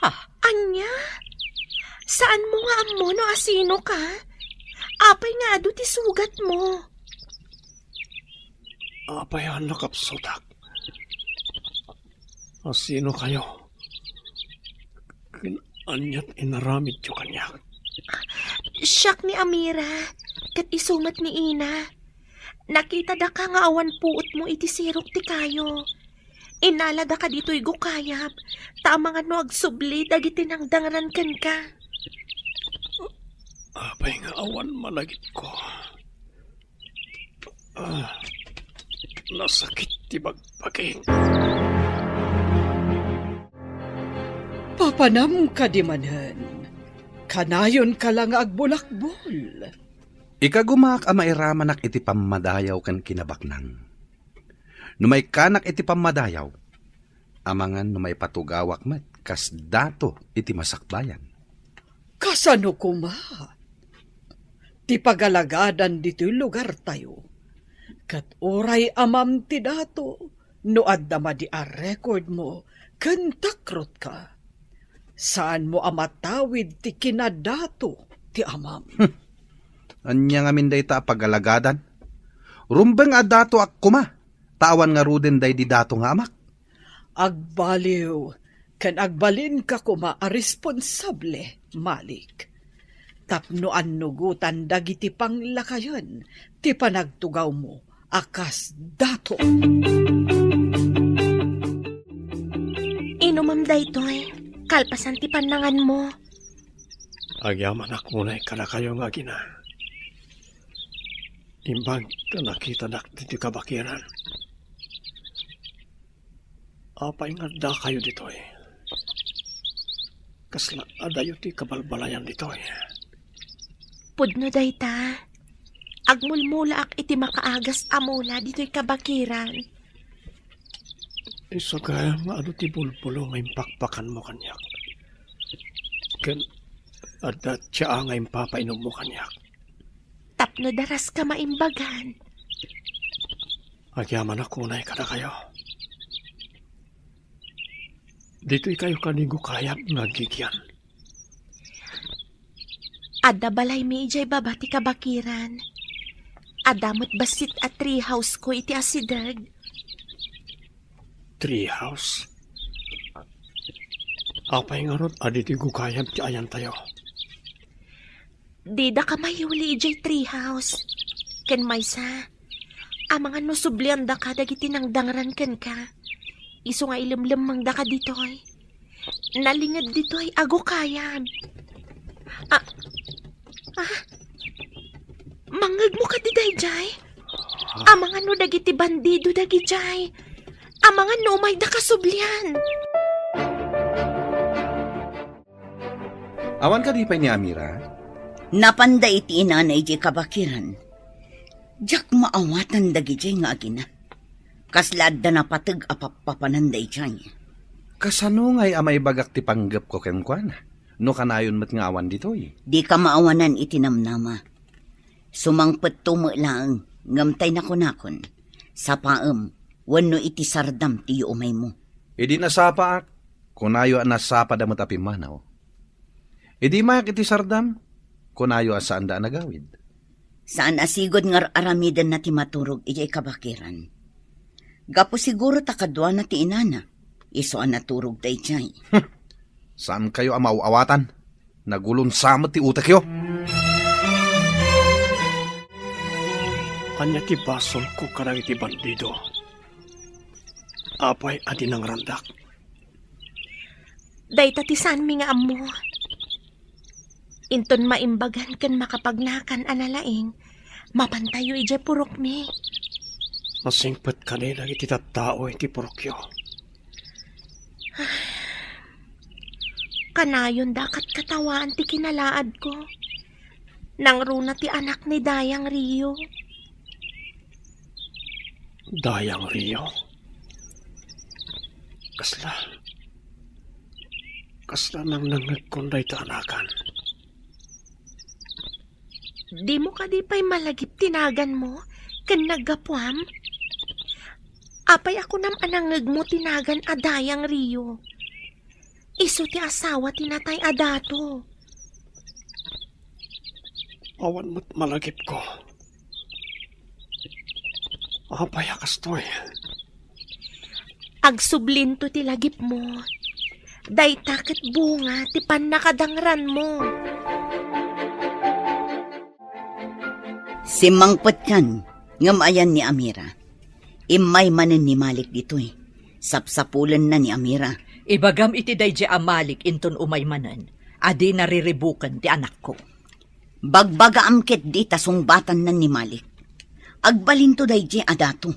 ha? Anya? Saan mo nga ammo no asino ka? Apay nga adu ti sugat mo? Apay a nakapsutak? Asino kayo? Ken aniat inaramidyo kaniak? Siak ni Amira, ket isu met ni Ina. Nakita daka nga awan puot mo iti sirok ti kayo. Inala daka ditoy gukayab, ta amangan no agsubli dagiti nangdangran kenka. Apay nga awan malagipko? Ah, nasakit ti bagbagik. Papanam kadi manen, kanayon ka la nga agbulakbol. Ikagumaak a mairamanak iti pammadayaw ken kinabaknang. No maikkanak iti pammadayaw, amangan no maipatugawak met kas dato iti masakbayan. Kasano koma? Ti pagalagadan ditoy lugartayo. Ket uray amam ti dato, no adda madi a record mo ken takrotka, saanmo a matawid ti kinadato ti amam. Hmm. Ania ngamin dayta a pagalagadan? Rumbeng a datoak koma, ta awan ngaruden daydi dato nga amak. Agbaliw ken agbalinka koma a responsable, Malik, tapno annugotan dagiti panglakayen ti panagtugawmo a kas dato. Inumam daytoy, kalpasan ti pannanganmo. Agyamanak unay kadakayo nga agina. Imbag ta nakitadak ditoy kabakiran. Apay nga addakayo ditoy? Kasla adayo ti kabalbalayan ditoy? Pudno dayta. Agmulmulaak iti makaagas a mula ditoy kabakiran. Isu gayam nga adu ti bulbulo nga impakpakanmo kaniak. Ken adda tsaa nga impapainommo kaniak. Tapno daraska maimbagan. Agyamanak unay kadakayo. Ditoy kayo kanigo kayat nga agigian. Adda balaymi idiay baba ti kabakiran. Adda met bassit a tree house ko iti asideg. Tree house? Apay ngarud a ditoy gukayab ti ayantayo? Didaka mayuli idiay tree house. Ken maysa, amangan no subliandaka dagiti nangdangran kenka. Isu nga ilemlemmengdaka ditoy. Nalinged ditoy a gukayab. Ah, ah, mangngegmo kadi daydiay? Amangan no dagiti bandido dagidiay. Amangan no umayda kasublian. Awan kadi pay ni Amira? Napanda iti inana idiay kabakiran. Diak maawatan dagidiay nga agina. Kasla adda napateg a pappapanan daydiay. Kasano ngay a maibagak ti panggepko kenkuana, no kanayon met nga awan ditoy? Dika maawanan iti namnama. Sumangpetto met laeng, ngem tay nakunakon, sapaem, wenno iti sardam ti yuumaymo. Idi nasapaak, kunayo a nasapada met a pimmanaw. Idi mayak iti sardam, kunayo a saanda a nagawid. Saan a sigud nga ar-aramidenna ti maturog idiay kabakiran. Gapu siguro ta kaduana ti inana, isu a naturog daydiay. Saankayo a maaw-awatan. Nagulonsa met ti utekyo. Ania ti basolko kadagiti bandido? Apay a di nangrandak? Dayta ti saanmi nga ammo. Inton maimbagan ken makapagnakan a nalaing, mapantayo idiay purokmi. Masingpet kadi dagiti tattao iti purokyo? Kanayon da katkatawaan ti kinalaadko. Nangruna ti anak ni Dayang Rio. Dayang Rio? Kasla, kasla nangnengngegkon dayta anakan. Dimo kadi pay malagip ti naganmo ken naggapuam? Apay a kunam a nangngegmo ti nagan a Dayang Rio? Isu ti asawa ti natay a dato. Awan met malagipko. Apay a kastoy? Agsublinto ti lagipmo. Dayta ket bunga ti pannakadangranmo. Simmangpetkan, ngem ayan ni Amira. Immay manen ni Malik ditoy. Sapsapulenna ni Amira. Ibagam iti daydiay a Malik inton umay manen, a dina riribuken ti anakko. Bagbagaam ketdi ta sungbatanna ni Malik. Agbalinto daydiay a dato.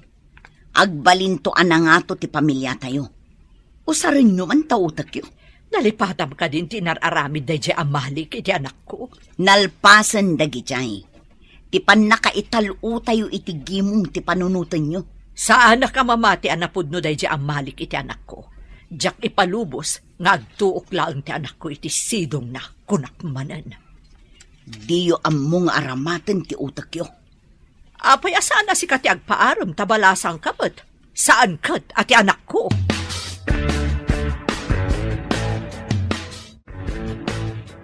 Agbalinto a nangato ti pamiliatayo. Usarenyo man ta utekyo. Nalipatam kadin ti inar-aramid daydiay a Malik iti anakko. Nalpasen dagidiay ti pannakaital-otayo iti gimong ti panunotenyo. Saanak a mamati a napudno daydiay a Malik iti anakko. Diak ipalubos nga agtuok laeng ti anakko iti sidongna, kunak manen. Diyo ammo nga aramaten ti utekyo. Apay a saan a sika ti agpaarem ta balasangka met? Saan ket a ti anakko?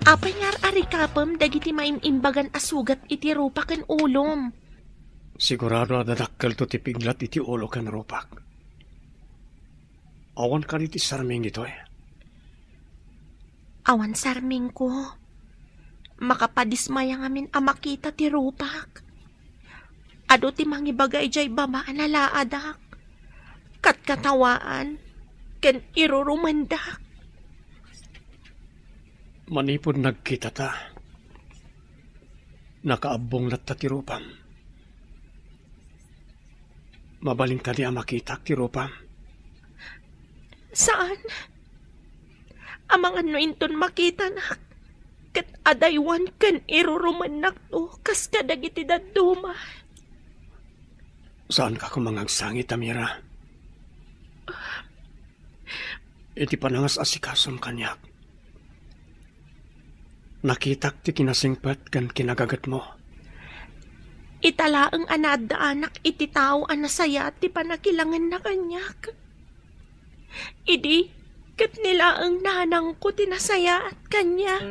Apay nga ar-arikapem dagiti maim-imbagan a sugat iti rupa ken ulom? Sigurado a dadakkelto ti piglat iti ulo ken rupak. Awan kadi ti sarming ditoy? Awan sarmingko. Makapadismaya ngamin a makita ti rupak. Adu ti mangibaga idiay baba a nalaadak. Katkatawaan ken irurumendak. Manipud nagkitata, nakaabbong latta ti rupam. Mabalin kadi a makitak ti rupam? Saan. Amangan no inton makitanak, ket adaywan ken irurumennakto kas kadagiti dadduma. Saanka koma nga agsangit, Amira. Iti panangas-asikasom kaniak, nakitak ti kinasingpet ken kinagagetmo. Ita laeng a naaddaanak iti tao a nasayaat ti pannakilangenna kaniak. Idi, ket ni laeng nanangko ti nasayaat kaniak.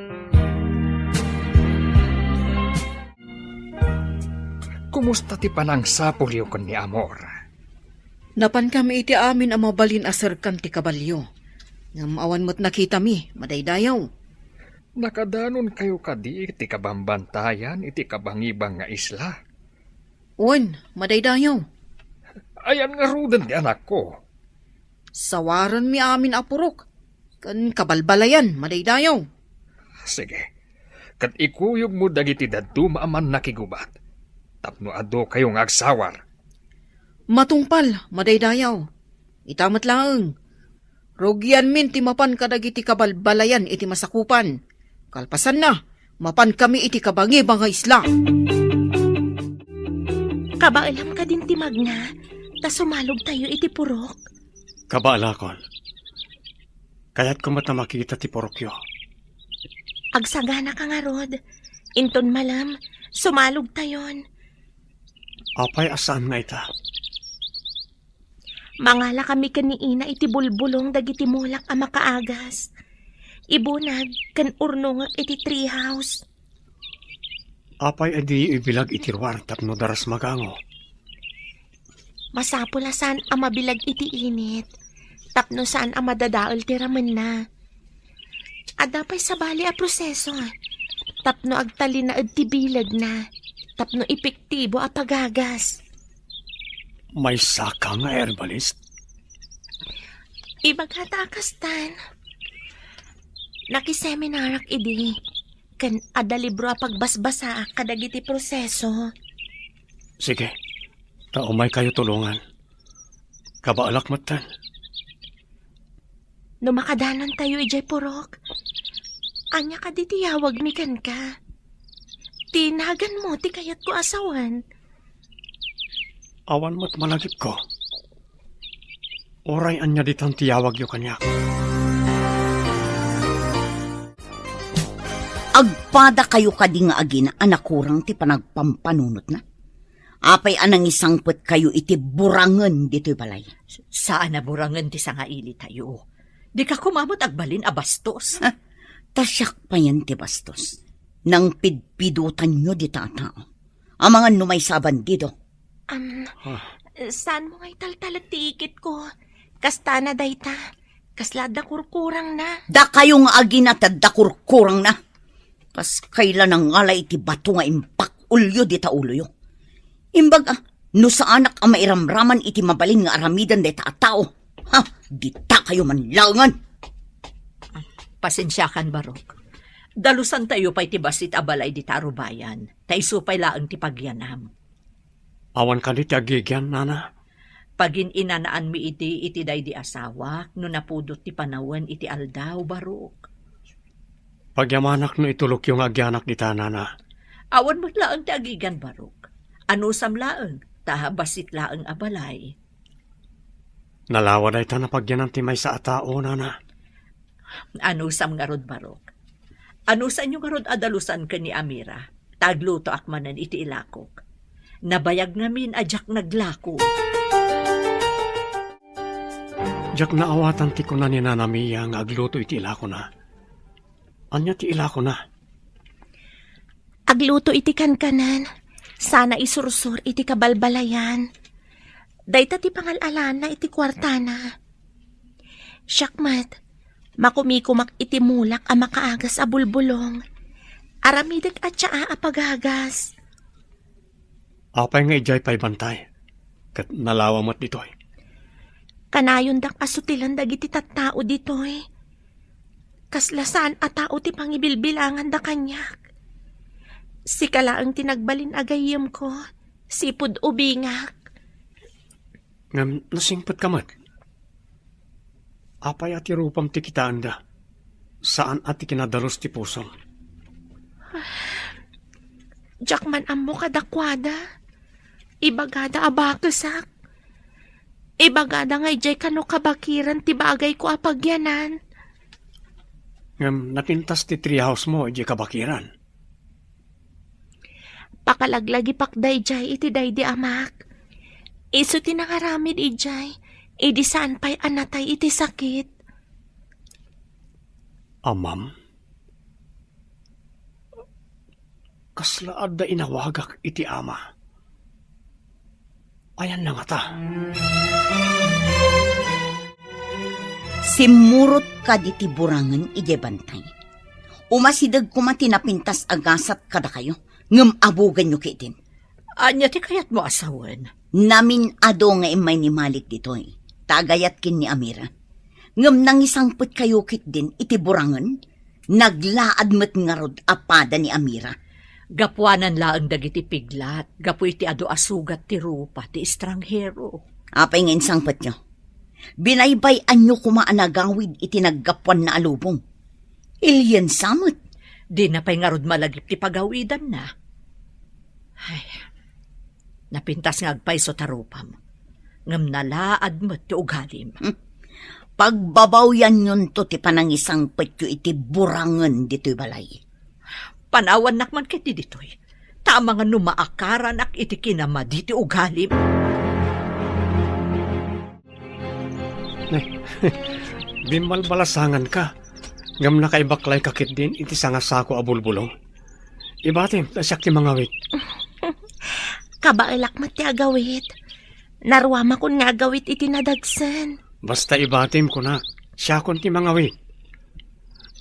Kumusta ti panangsapulyo ken ni Amor? Napankami iti amin a mabalin a serkan ti kabalio. Ngem awan met nakitami, madaydayaw. Nakadanonkayo kadi iti kabambantayan iti kabangibang nga isla? Wen, madaydayaw. Ayan ngaruden ti anakko? Sawarenmi amin a purok ken kabalbalayan, madaydayaw. Sige, ket ikuyogmo dagiti dadduma a mannakigubat tapno adukayo nga agsawar. Matungpal, madaydayaw. Ita met laeng, rugianmin ti mapan kadagiti kabalbalayan iti masakupan. Kalpasanna, mapankami iti kabangiba nga isla. Kabaelam kadin ti magna, ta sumalogtayo iti purok. Kabaelakon. Kayatko met a makita ti purokyo. Agsaganaka ngarud. Inton malem, sumalogtayon. Apay a saan nga ita? Mangalakami ken ni Ina iti bulbulong dagiti mulak a makaagas. Ibunag ken urnongek iti treehouse. Apay a diyo ibilag iti ruar tapno daras magango? Masapul a saan a mabilag iti init, tapno saan a madadael ti ramenna. Adda pay sabali a proseso, tapno agtalinaed ti bilegna, tapno epektibo a pagagas. Maysaka nga herbalist? Ibagata a kastan. Nakiseminarak idi, ken adda libro a pagbasbasaak kadagiti proseso. Sige, ta umaykayo tulongan. Kabaelak metten. No makadanontayo idiay purok, ania kadi ti yawagmi kenka? Ti naganmo ti kayatko a sawen. Awan met malagipko. Uray ania ditan ti yawagyo kaniak. Agpadakayo kadi nga agina a nakurang ti panagpampanunotna? Apay a nangisangpetkayo iti burangen ditoy balay? Saan a burangen ti sangailitayo. Dika koma met agbalin a bastos. Ah, ta siak payen ti bastos. Nangpidpidotanyo dita a tao. Amangan no maysa a bandido. Am, Ah. Saan mo nga italtalek ti ikitko? Kastana dayta. Kasla adda kurkurangna. Dakayo nga agina ti adda kurkurangna. Kas kayla nangala iti bato nga impak-olyo dita uloyo. Imbag a, no saanak a mairamraman iti mabalin nga aramiden dayta a tao, ha, ditakayo man laengen. Pasensiakan, Barok. Dalusantayo pay ti bassit a balay dita a rubayan, ta isu pay laeng ti pagyanam. Awan kadi ti agigian, nana? Pagin-inanaanmi idi iti daydi asawak no napudot ti panawen iti aldaw, Barok. Pagyamanak no itulokyo nga agyanak dita, nana. Awan met laeng ti agigian, Barok. Anusam laeng, ta bassit laeng a balay. Nalawa dayta napagyanan ti maysa a tao, nana. Anusam ngarud, Barok? Anusanyo ngarud a dalusan ken ni Amira, ta aglutoak manen iti ilakok. Nabayag ngamin a diak naglako. Diak naawatan ti kuna ni Nana Mia nga agluto iti ilakona. Ania ti ilakona? Agluto iti kankanan, sana isursor iti kabalbalayan. Dayta ti pangal-alana iti kuartana. Siak met, makumikumak iti mulak a makaagas a bulbulong. Aramidek a tsaa a pagagas. Apay nga idiay pay bantay, ket nalawa met ditoy? Kanayondak a sutilen dagiti tattao ditoy. Kasla saan a tao ti pangibilbilanganda kaniak. Sika laeng ti nagbalin a gayyemko, sipud ubingak. Ngem nasingpetka met. Apay a ti rupam ti kitaenda? Saan a ti kinadalus ti pusom? Diak man ammo kadakuada. Ibagada a bakesak. Ibagada nga idiay kano kabakiran ti bagayko a pagyanan. Ngem napintas ti treehouse mo idiay kabakiran. Pakalaglagipak daydiay iti daydi amak. Isu ti nangaramid idiay, idi saan pay a natay iti sakit. Amam? Kasla adda inawagak iti ama? Ayanna ngata? Simmurot kadi ti burangen idiay bantay. Umasideg koma ti napintas a gasat kadakayo, ngem abugenyo ketdin. Ania ti kayatmo a sawen? Namin-adu nga immay ni Malik ditoy, ta agayat ken ni Amira. Ngem nangisangpetkayo ketdin iti burangen, naglaad met ngarud a pada ni Amira. Gapuanan laeng dagiti piglat, gapu iti adu a sugat ti rupa ti estranghero. Apay nga insangpetyo? Binaybay-anyo koma a nagawid iti naggapuanna a lubong. Iliensa met. Dina pay ngarud malagip ti pagawidanna. Ay, napintas nga agpayso ta rupam, ngem nalaad met ti ugalim. Hmm. Pagbabawyanyonto ti panangisangpetyo iti burangen ditoy balay. Panawannak man ketdi ditoy, ta amangan no maakaranak iti kinamadi ti ugalim. Nay, bimbalbalasanganka, ngem nakaibaklayka ketdin iti sangasako a bulbulong. Ibatim, ta siak ti mangawit. Kabaelak met ti agawit. Naruamakon nga agawit iti nadagsen. Basta ibatim, kunak, siakon ti mangawit.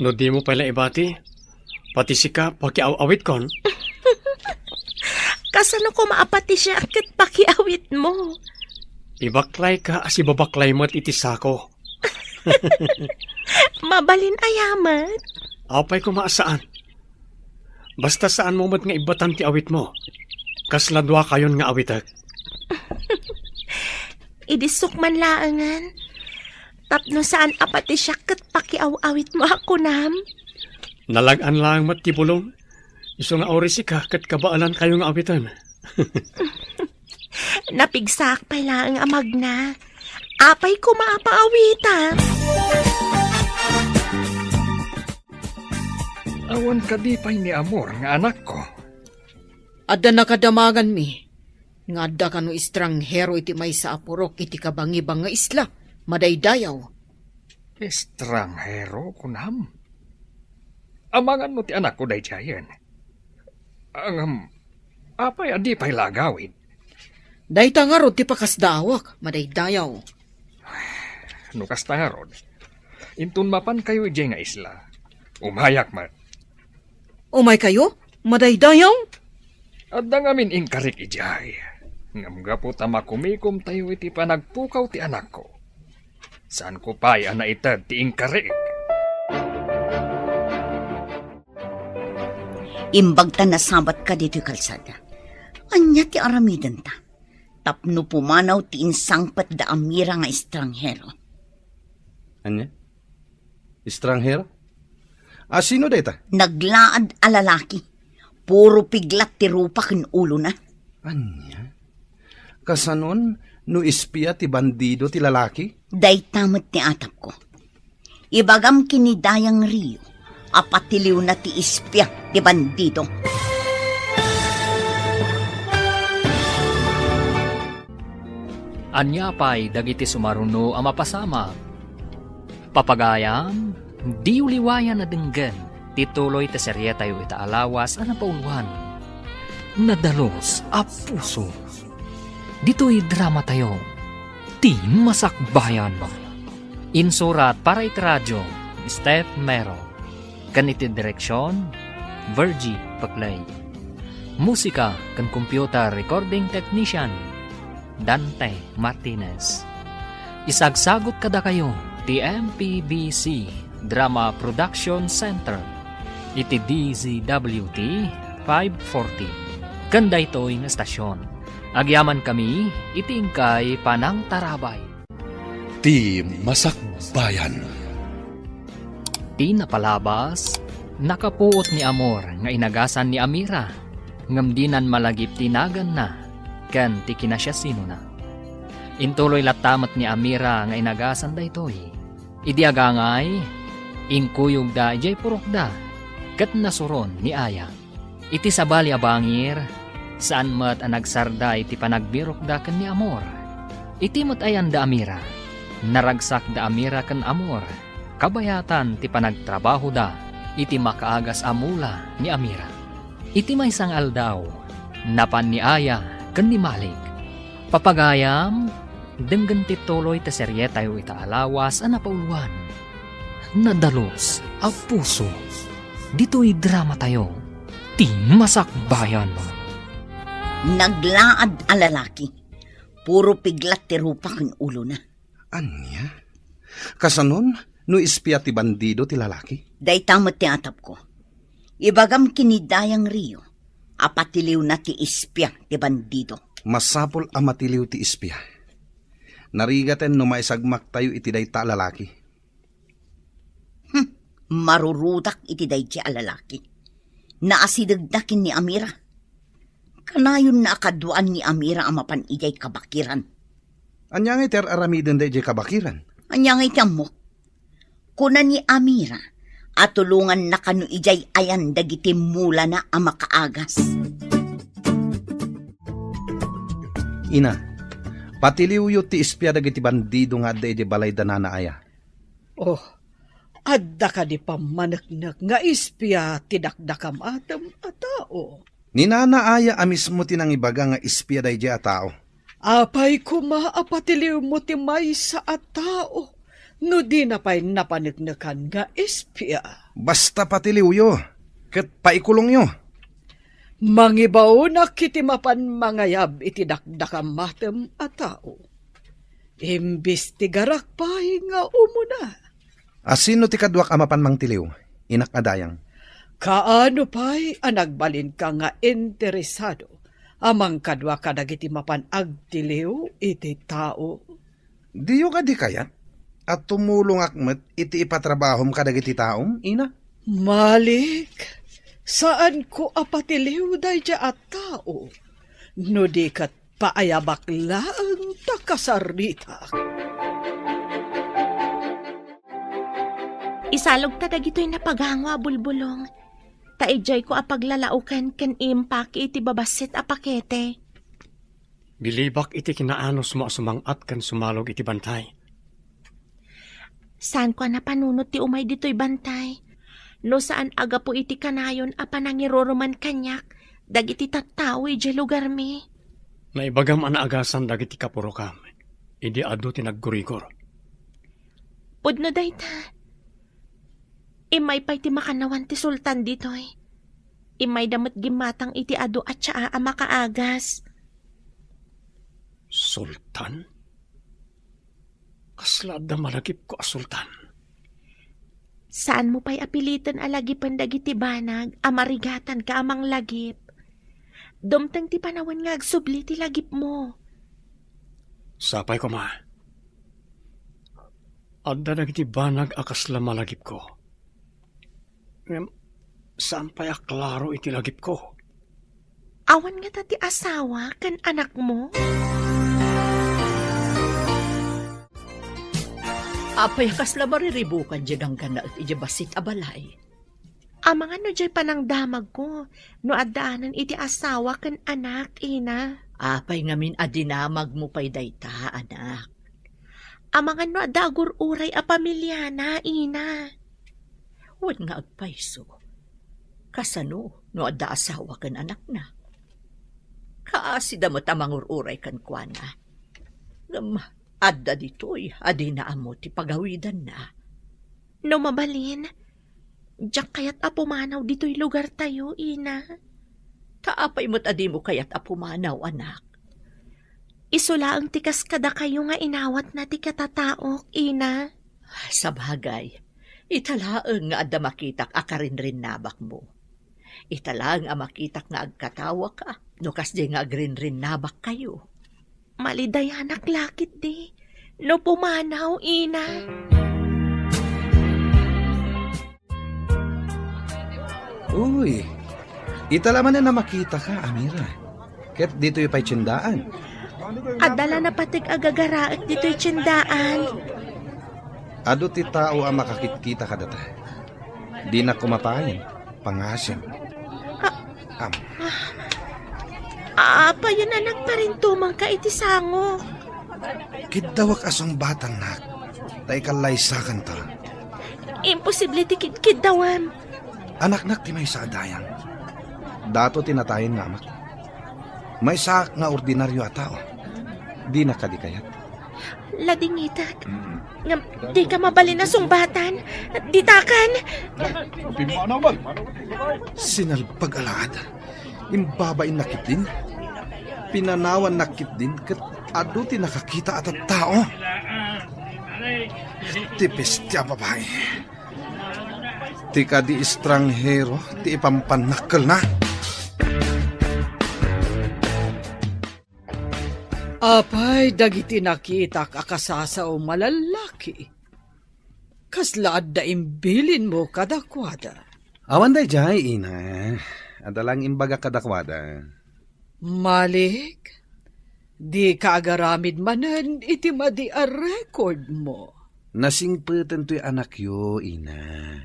No dimo pay la ibati, pati sika, pakiaw-awitkon. Kasano koma a pati siak ket pakiawitmo? Ibaklayka a sibabaklay met iti sako. Mabalin aya met? Apay koma a saan. Basta saanmo met nga ibbatan ti awitmo. Kasla duakayon nga awitek. Idi sukman laengen, tapno saan a pati siak ket pakiaw-awitmo a kunam? Nalag-an laeng met ti bulong. Isu nga uray sika ket kabaelankayo nga awiten. Napigsaak pay laeng a magna. Apay koma a paawitam? Awan kadi pay ni Amor nga anakko? Adda nakadamaganmi nga adda kano estranghero iti maysa a purok iti kabangibang nga isla, madaydayaw. Estranghero, kunam? Amangan no ti anakko daydiayen. Ngem, apay a di pay la agawid? Dayta ngarud ti pakasdaawak, madaydayaw. No kasta ngarud, inton mapankayo idiay nga isla, umayak met. Umaykayo, madaydayaw? Adda ngamin inkarik idiay. Ngem gapu ta makumikomtayo iti panagpukaw ti anakko, saanko pay a naited ti inkarik. Imbag ta nasabatka ditoy kalsada. Ania ti aramidenta? Tapno pumanaw ti insangpet da Amira nga estranghero. Ania? Estranghero? A, sino dayta? Naglaad a lalaki. Puro piglat ti rupa ken ulona. Ania? Kasanon no espia ti bandido ti lalaki? Dayta met ti atapko. Ibagam ken ni Dayang Rio a patiliwna ti espia ti bandido. Ania pay dagiti sumaruno a mapasamak? Papagayam, diyo liwayan a denggen ti tuloy ti serietayo ita a lawas a napauluan, Nadalus a Puso. Ditoy dramatayo, Ti Masakbayan. Insurat para iti radio, Steph Mero. Ken iti direksion, Virgie Paclay. Musika ken computer recording technician, Dante Martinez. Isagsagut kadakayo ti M P B C Drama Production Center iti D Z W T five forty. Ken daytoy nga estasion, agyamankami iti inkay panangtarabay. Ti Masakbayan. Ti napalabas, nakapuot ni Amor nga inagasan ni Amira, ngem dinan malagip ti naganna ken ti kinasiasinona. Intuloy latta met ni Amira nga inagasan daytoy. Idi agangay, inkuyogda idiay purokda, ket nasuron ni Aya. Iti sabali a bangir, saan met a nagsarda iti panagbirokda ken ni Amor. Iti met ayan da Amira, naragsak da Amira ken Amor, kabayatan ti panagtrabahoda iti makaagas a mula ni Amira. Iti maysa nga aldaw, napan ni Aya ken ni Malik. Papagayam, denggen ti tuloy ti serietayo ita a lawas a napauluan, Nadalus a Puso. Ditoy dramatayo, Ti Masakbayan. Naglaad a lalaki. Puro piglat ti rupa ken ulona. Ania? Kasanon no espia ti bandido ti lalaki? Dayta met ti atapko. Ibagam ken ni Dayang Rio a patiliwna ti espia ti bandido. Masapul a matiliw ti espia. Narigaten no maisagmaktayo iti dayta a lalaki. Hmm, marurudak iti daydi a lalaki. naasidegda ken ni Amira. Kanayonna a kaduaan ni Amira a mapan idiay kabakiran. Ania ngay ti ar-aramidenda idiay kabakiran? Ania ngay ti ammok? Kuna ni Amira a tulonganna kano idiay ayan dagiti mulana a makaagas. Ina, patiliwyo ti espia dagiti bandido nga adda idiay balayda Nana Aya. Oh, adda kadi pammaneknek nga espia ti dakdakamatem a tao? Ni Nana Aya a mismo ti nangibaga nga espia daydiay a tao. Apay koma a patiliwmo ti maysa a tao no dina pay napaneknekan nga espia? Basta patiliwyo, ket paikulongyo. Mangibaonak iti mapan mangayab iti dakdakamatem a tao. Imbestigarak pay nga umuna. A sino ti kaduak a mapan mangtiliw, inak a dayang? Kaano pay a nagbalinka nga interesado a mangkadua kadagiti mapan agtiliw iti tao? Diyo kadi kayat a tumulongak met iti ipatrabahom kadagiti taom, ina? Malik, saanko a patiliw daydiay a tao no di ket paayabak laeng ta kasaritak. Isalogta dagitoy napagango a bulbulong, ta idiayko a paglalaoken ken impaki iti babassit a pakete. Bilibak iti kinaanusmo a sumang-at ken sumalog iti bantay. Saanko a napanunot ti umay ditoy bantay, no saan a gapu iti kanayon a panangiruruman kaniak dagiti tattao idiay lugarmi. Naibagam a naagasan dagiti kapurokam idi adu ti naggurigor. Pudno dayta. Immay pay ti makannawan ti sultan ditoy. Immayda met gimmatang iti adu a tsaa a makaagas. Sultan? Kasla adda malagipko a sultan? Saanmo pay a piliten a lagipen dagiti banag a marigatanka a manglagip. Dumteng ti panawen nga agsubli ti lagipmo. Sapay koma. Adda dagiti banag a kasla malagipko. Ngem saan pay a klaro iti lagipko. Awan ngata ti asawa ken anakmo? Apay a kasla mariribukan diay ganggannaet idiay bassit a balay? Amangan no diay panangdamagko no addaanan iti asawa ken anak, ina. Apay ngamin a dinamagmo pay dayta, anak? Amangan no adda agur-uray a pamiliana, ina. Wen nga agpayso, kasano no adda asawa ken anakna? Kaasida met a mangur-uray kenkuana. Ngem adda ditoy a dina ammo ti pagawidanna. No mabalin, diak kayat a pumanaw ditoy lugartayo, ina. Ta apay met a dimo kayat a pumanaw, anak? Isu laeng ti kas kadakayo nga inawatna ti katataok, ina. Sabagay, ita laeng nga adda makitak a karinrinnabakmo. Ita laeng a makitak nga agkatawaka no kasdiay nga agrinrinnabakkayo. Malidayanak la ketdi no pumanaw, ina. Uy, ita la manen a makitaka, Amira. Ket ditoy pay tiendaan. Adda la napateg a gagaraek ditoy tiendaan. Adu ti tao a makakitkita kadata. Dinak koma payen pangasim. Am. Apayen a nagparintumangka iti sango? Kiddawak a sungbatannak, ta ikallaysakanto. Imposible ti kidkiddawam. Anaknak ti maysa a dayang. Dato ti natayen nga amak. Maysaak nga ordinario a tao. Dinak kadi kayat? Ladingitek. Ngem dika mabalin a sungbatan. Ditakan. Sinalpag a laad. Imbabainnak ketdin. Pinanawannak ketdin ket adu ti nakakita a tattao. Ti bestia a babai. Ti kadi estranghero ti ipampannakkelna. Apay dagiti nakitak a kasasaom a lallaki? Kasla adda imbilinmo kadakuada? Awan daydiay, ina. Adda lang imbagak kadakuada. Malik, dika agaramid manen iti madi a record mo. Nasingpeten toy anakyo, ina.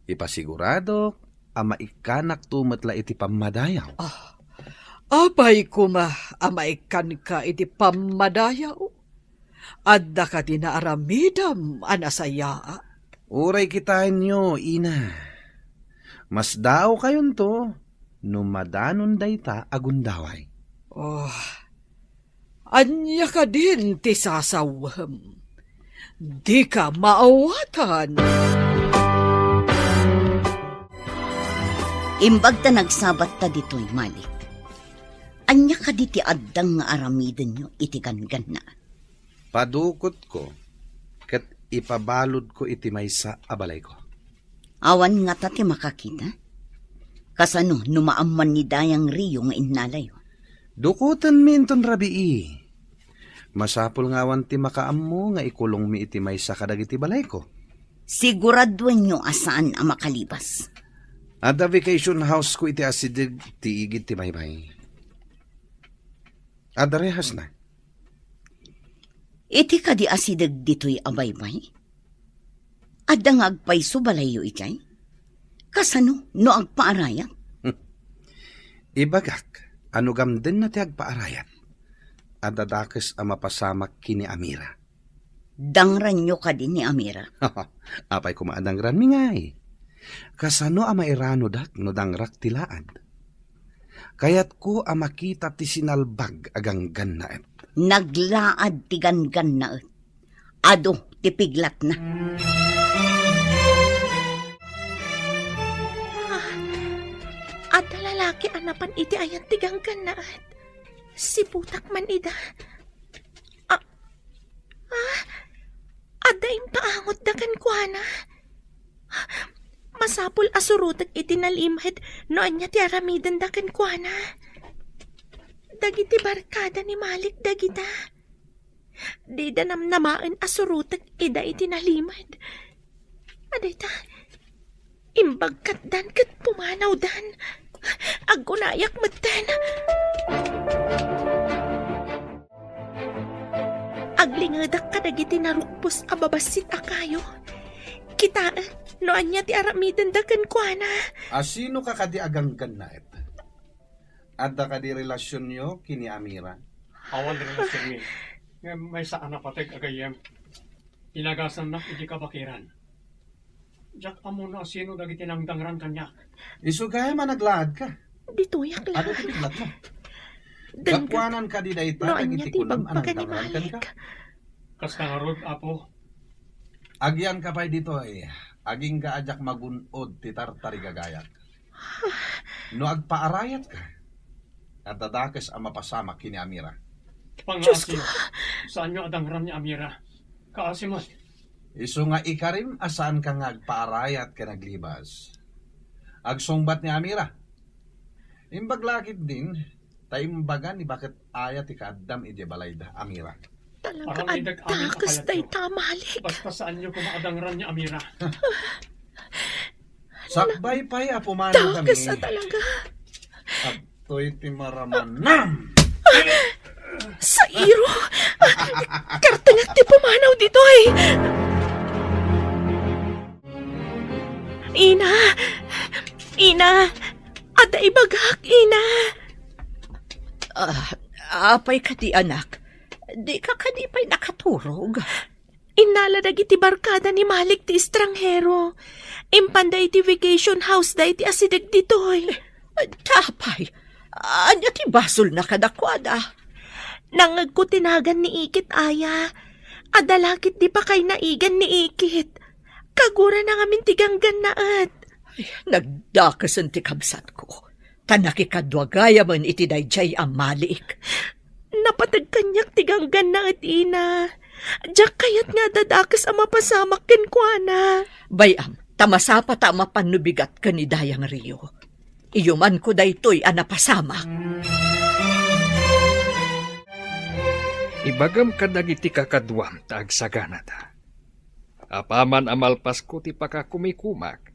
Ipasiguradok a maikkanakto met la iti pammadayaw. Ah, apay koma a maikkanka iti pammadayaw? Adda kadi naaramidem a nasayaat? Uray kitaenyo, ina. Masdaawkayonto no madanon dayta a gundaway. Oh, ania kadin ti sasawem? Dika maawatan. Imbag ta nagsabatta ditoy, Malik. Ania kadi ti addang nga aramidenyo iti gangganna? Padukotko ket ipabaludko iti maysa a balayko. Awan ngata ti makakita? Kasano no maamman ni Dayang Rio nga innalayo? Dukotenmi inton rabii. Masapul nga awan ti makaammo nga ikulongmi iti maysa kadagiti balayko. Siguraduenyo a saan a makalibas. Adda vacation house ko iti asideg ti igid ti baybay. Adda rehasna. Iti kadi asideg ditoy a baybay? Adda nga agpayso balayyo idiay? Kasano no agpaarayat? Ibagak a no gamdenna ti agpaarayat, adda dakes a mapasamak ken ni Amira. Dangranyo kadi ni Amira? Apay koma a dangranmi ngay? Kasano a mairanodak no dangrak ti laad? Kayatko a makita ti sinalbag a ganggannaet. Naglaad ti ganggannaet. Adu ti piglatna. Ah, adda lalaki a napan iti ayan ti ganggannaet. Siputak man ida. Ah, ah, adda impaangotda kenkuana. Masapul a surotek iti nalimed no ania ti aramidenda kenkuana. Dagiti barkada ni Malik dagita. Dida namnamaen a surotek ida iti nalimed. Adayta, imbagkatdan ket pumanawdan. Aggunayak metten. Aglingedak kadagiti narukpos a babassit a kayo. Kitaen no ania ti aramidenda kenkuana. Asino ka kadi a ganggannaet? Adda kadi relasionyo ken ni Amira? Awan relasionmi. Ngem maysa a napateg a gayyem. Inagasannak iti kabakiran. Diak ammo no asino dagiti nangdangran kaniak. Isu gayam a naglaadka. Ditoyak laeng. Adu ti piglatmo? Gapuanan kadi dayta dagiti kunam a nangdangran kenka? Kasta ngarud, Apo. Agyanka pay ditoy, agingga a diak magun-od ti tartarigagayak. No agpaarayatka, adda dakes a mapasamak ken ni Amira. Dios ko! Pangaasiyo, saanyo a dangran ni Amira. Kaasi met. Isu nga ikarim a saanka nga agpaarayat ken aglibas. Agsungbat ni Amira. Imbag la ketdin, ta imbaga ni baket aya ti kaaddam idiay balayda, Amira. Talaga, aramidek amin a adda kayatyo. Dayta, Malik. Basta saanyo koma a dangran ni Amira. Sakbay pay a pumanaw kami. Dakes a talaga. Adtoy ti maramanam. Sairo! Kartengek ti pumanaw ditoy! Ina! Ina! Adda ibagak, ina! Ah, apay kadi, anak? Dika kadi pay nakaturog? Innala dagiti barkada ni Malik ti estranghero. Impanda iti vacation house da iti asideg ditoy. Apay, ania ti basolna kadakuada? Nangngegko ti nagan ni Ikit aya. Adda la ketdi pakay naigan ni Ikit. Kagurana ngamin ti ganggannaet. Ay, nagdakesen ti kabsatko. Ta nakikadua gayamen iti daydiay a Malik. Napateg kaniak ti ganggannaet, ina. Diak kayat nga adda dakes a mapasamak kenkuana. Bay-am, ta masapata a mapan no bigat ken ni Dayang Rio. Iyumanko daytoy a napasamak. Ibagam kadagiti kakaduam ta agsaganada. Apaman a malpasko ti pakakumikumak,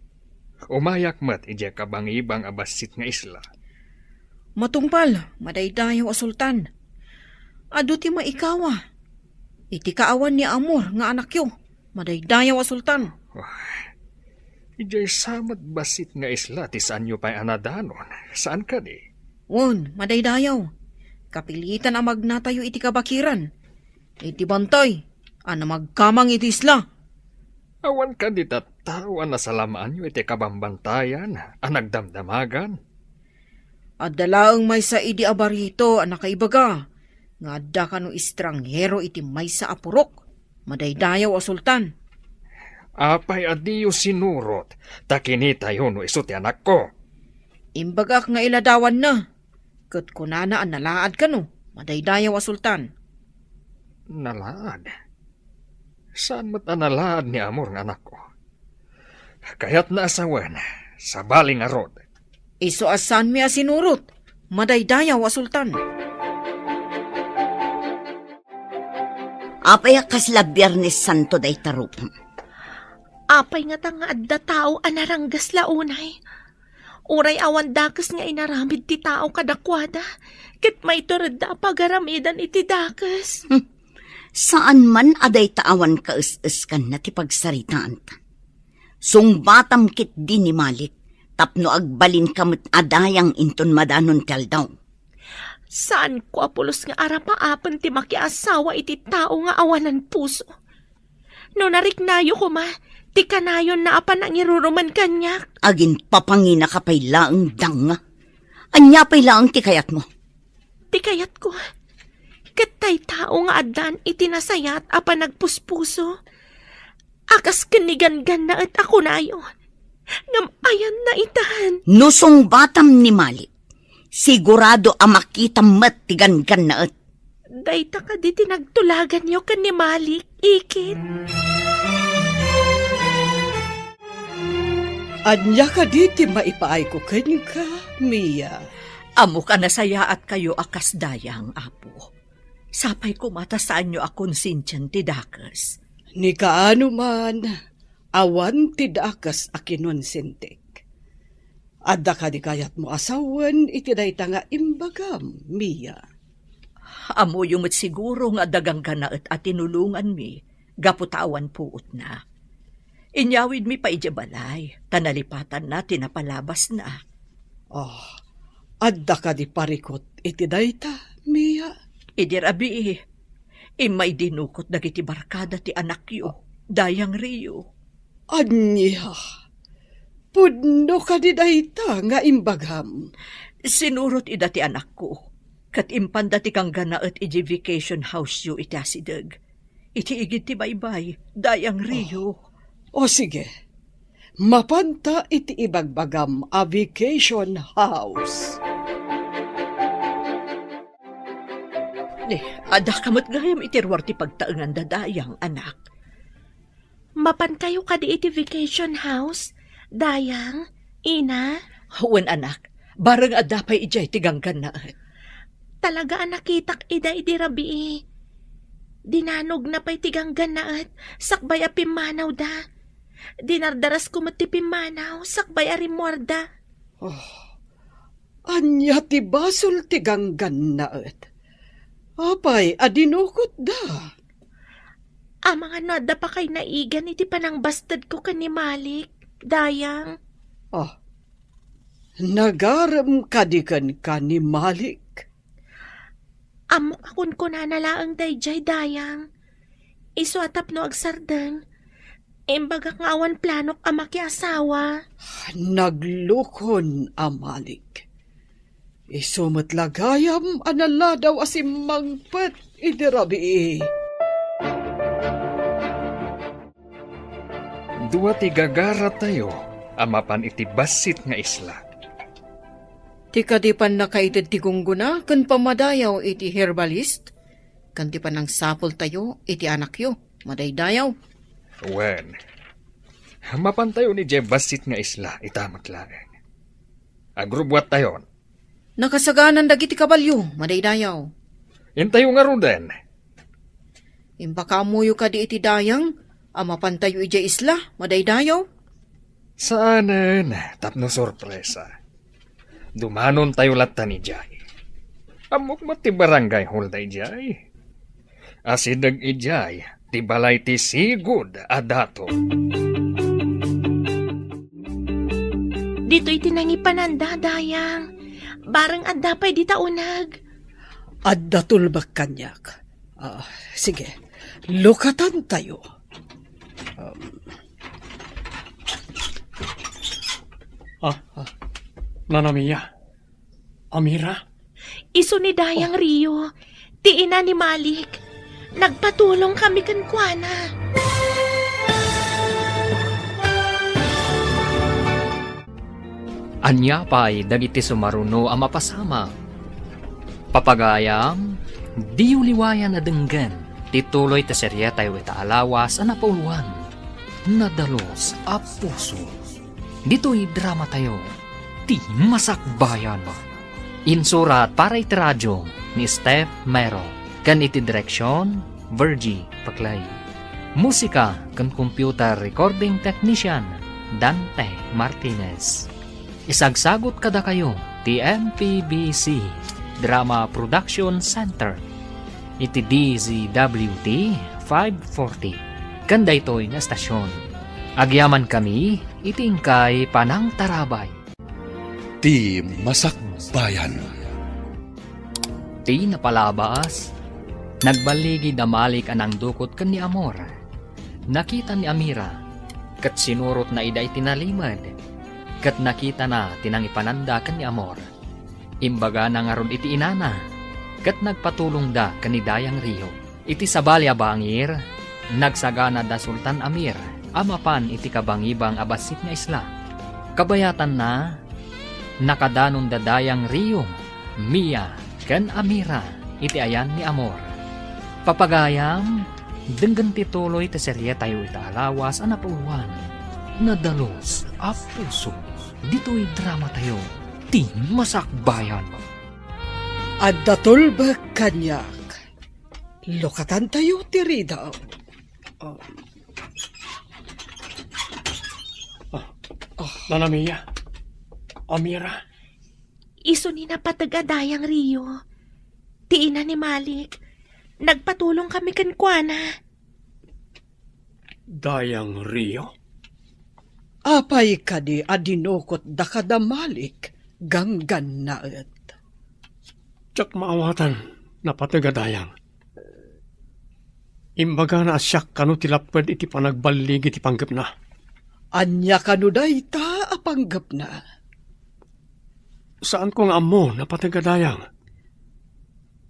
Umayak met idiay kabangibang a bassit nga isla. Matungpal, madaydayaw a sultan. Adu ti maikawa. Iti kaawan ni Amor nga anakyo, madaydayaw a sultan. Ay, idiay sa met bassit nga isla ti saanyo pay a nadanon, saan kadi? Wen, madaydayaw. Kapilitan a magnatayo iti kabakiran. Iti bantay a namagkamang iti isla. Awan kadi tattao a nasalamaanyo iti kabambantayan a nagdamdamagan? Adda laeng maysa idi a barito a nakaibaga nga adda kano estranghero iti maysa a purok, madaydayaw a sultan. Apay a diyo sinurot ta kinitayo no isu ti anakko? Imbagak nga iladawanna, ket kunana a nalaad kano, madaydayaw a sultan. Nalaad? Saan met a nalaad ni Amor nga anakko? Kayatna a sawen, sabali ngarud. Isu a saanmi a sinurot, madaydayaw a sultan. Apay a kasla Biernes Santo dayta rupam? Apay ngata nga adda tao a naranggas la unay? Uray awan dakes nga inaramid ti tao kadakuada, ket maituredda a pagaramidan iti dakes. Hmm. Saan man a dayta awan kaes-eskanna ti pagsaritaanta. Sungbatam ketdi ni Malik tapno agbalinka met a dayang inton madanon ti aldaw. Saanko a pulos nga arapaapen ti makiasawa iti tao nga awanan puso. No nariknayo koma ti kanayonna a panangirurumen kaniak. Aginpapanginaka pay laeng, danga. Ania pay laeng ti kayatmo? Ti kayatko, ket tay tao nga addan iti nasayaat a panagpuspuso, a kas ken ni Ganggannaet a kunayo, ngem ayanna itan. No sungbatam ni Malik, sigurado a makitam met ti Ganggannaet. Dayta kadi ti nagtulaganyo ken ni Malik, Ikit? Ania kadi ti maipaayko kenka, Mia? Ammok a nasayaatkayo a kas dayang, Apo. Sapay koma ta saanyo a konsensian ti dakes. Ni kaano man, awan ti dakes a kinonsentik. Adda kadi kayatmo a sawen iti dayta nga imbagam, Mia? Ammoyo met siguro nga adda Ganggannaet a tinulonganmi gapu ta awan puotna. Inyawidmi pay idiay balay, ta nalipatanna ti napalabasna. Ah, adda kadi parikut iti dayta, Mia? Idi rabii, immay dinukot dagiti barkada ti anakyo, Dayang Rio. Ania? Pudno kadi dayta nga imbagam? Sinurot ida ti anakko, ket impanda ti Ganggannaet idiay vacation house-yo iti asideg. Iti igid ti baybay, Dayang Rio. O, sige. Mapanta iti ibagbagam a vacation house. Ni, adda ka met gayam iti ruar ti pagtaenganda, Dayang, anak. Mapankayo kadi iti vacation house, Dayang, Ina? Wen, anak. Bareng adda pay idiay ti Ganggannaet. Talaga a nakitak ida idi rabii. Dinanogna pay ti Ganggannaet sakbay a pimmanawda. Dinardarasko met ti pimmanaw sakbay a rimmuarda. Oh, ania ti basol ti Ganggannaet? Apay a dinukotda? Amangan no adda pakay naigan iti panangbastedko ken ni Malik, Dayang. Ah, nagarem kadi kenka ni Malik? Ammok a kunkunana laeng daydiay, Dayang. Isu a tapno agsardeng, imbagak nga awan planok a makiasawa. Naglukon a Malik. Isu met la gayam a naladaw a simmangpet idi rabii. Dua ti gagaratayo a mapan iti bassit nga isla. Ti kadi pannakaited ti gunggona ken pammadayaw iti herbalist, ken ti pannangsapultayo iti anakyo, madaydayaw. Wen, mapantayon idiay bassit nga isla, ita met laeng. Agrubbuattayon. Nakasaganan dagiti kabalio, madaydayaw. Intayo ngaruden. Impakaammoyo kadi iti Dayang a mapantayo idiay isla, madaydayaw? Saanen tapno sorpresa. Dumanontayo latta idiay. Ammok met ti barangay hall daydiay. Asideg idiay ti balay ti sigud a dato. Ditoy ti nangipananda, Dayang. Bareng adda pay dita uneg. Adda tulbek kaniak. Ah, sige, lukatantayo. Um. Ah, ah, Nana Mia. Amira? Isu ni Dayang Rio, ti ina ni Malik. Nagpatulong kami kenkuana. Ania pay dagiti sumaruno a mapasamak? Papagayam, diyo liwayan a denggen ti tuloy ti serietayo ita a lawas a napauluan, Nadalus a Puso. Ditoy dramatayo, Ti Masakbayan. Insurat para iti radio ni Steph Mero, ken iti direksion, Virgie Paclay. Musika ken computer recording technician, Dante Martinez. Isagsagut kadakayo ti M P B C Drama Production Center iti D Z W T five forty, ken daytoy nga estasion. Agyamankami iti inkay panangtarabay. Ti Masakbayan. Ti napalabas, nagballigi da Malik a nangdukot ken ni Amor. Nakita ni Amira, ket sinurotna ida iti nalimed, ket nakitana ti nangipananda ken ni Amor. Imbagana ngarud iti inana, ket nagpatulongda ken ni Dayang Rio. Iti sabali a bangir, nagsagana da Sultan Amir a mapan iti kabangibang a bassit nga isla. Kabayatanna, nakadanon da Dayang Rio, Mia, ken Amira iti ayan ni Amor. Papagayam, denggen ti tuloy ti serietayo ita a lawas a napauluan, Nadalus a Puso. Ditoy dramatayo, Ti Masakbayan. Adda tulbek kaniak. Lukatantayo ti ridaw. Oh. Ah, Nana Mia. Amira. Isu ni napateg a Dayang Rio. Ti ina ni Malik. Nagpatulong kami kenkuana. Dayang Rio? Apay kadi a dinukot da kada Malik, ganggannaet? Diak maawatan, napateg a Dayang. Imbagana a siak kano ti lapped iti panagballig iti panggepna. Ania kano dayta a panggepna? Saanko nga ammo, napateg a Dayang.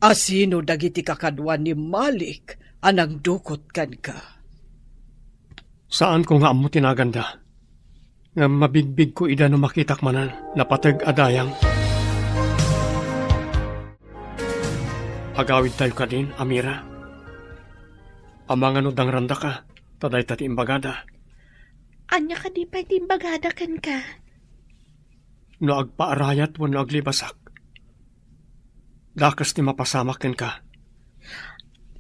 Asino dagiti kakadua ni Malik a nangdukot kenka? Saanko nga ammo ti naganda. Ngem mabigbigko ida no makitak manen, napateg a Dayang. Agawidtayo kadin, Amira. Amangan no dangrandaka, ta dayta ti imbagada. Ania kadi pay ti imbagada kenka? No agpaarayat wenno aglibasak, dakes ti mapasamak kenka.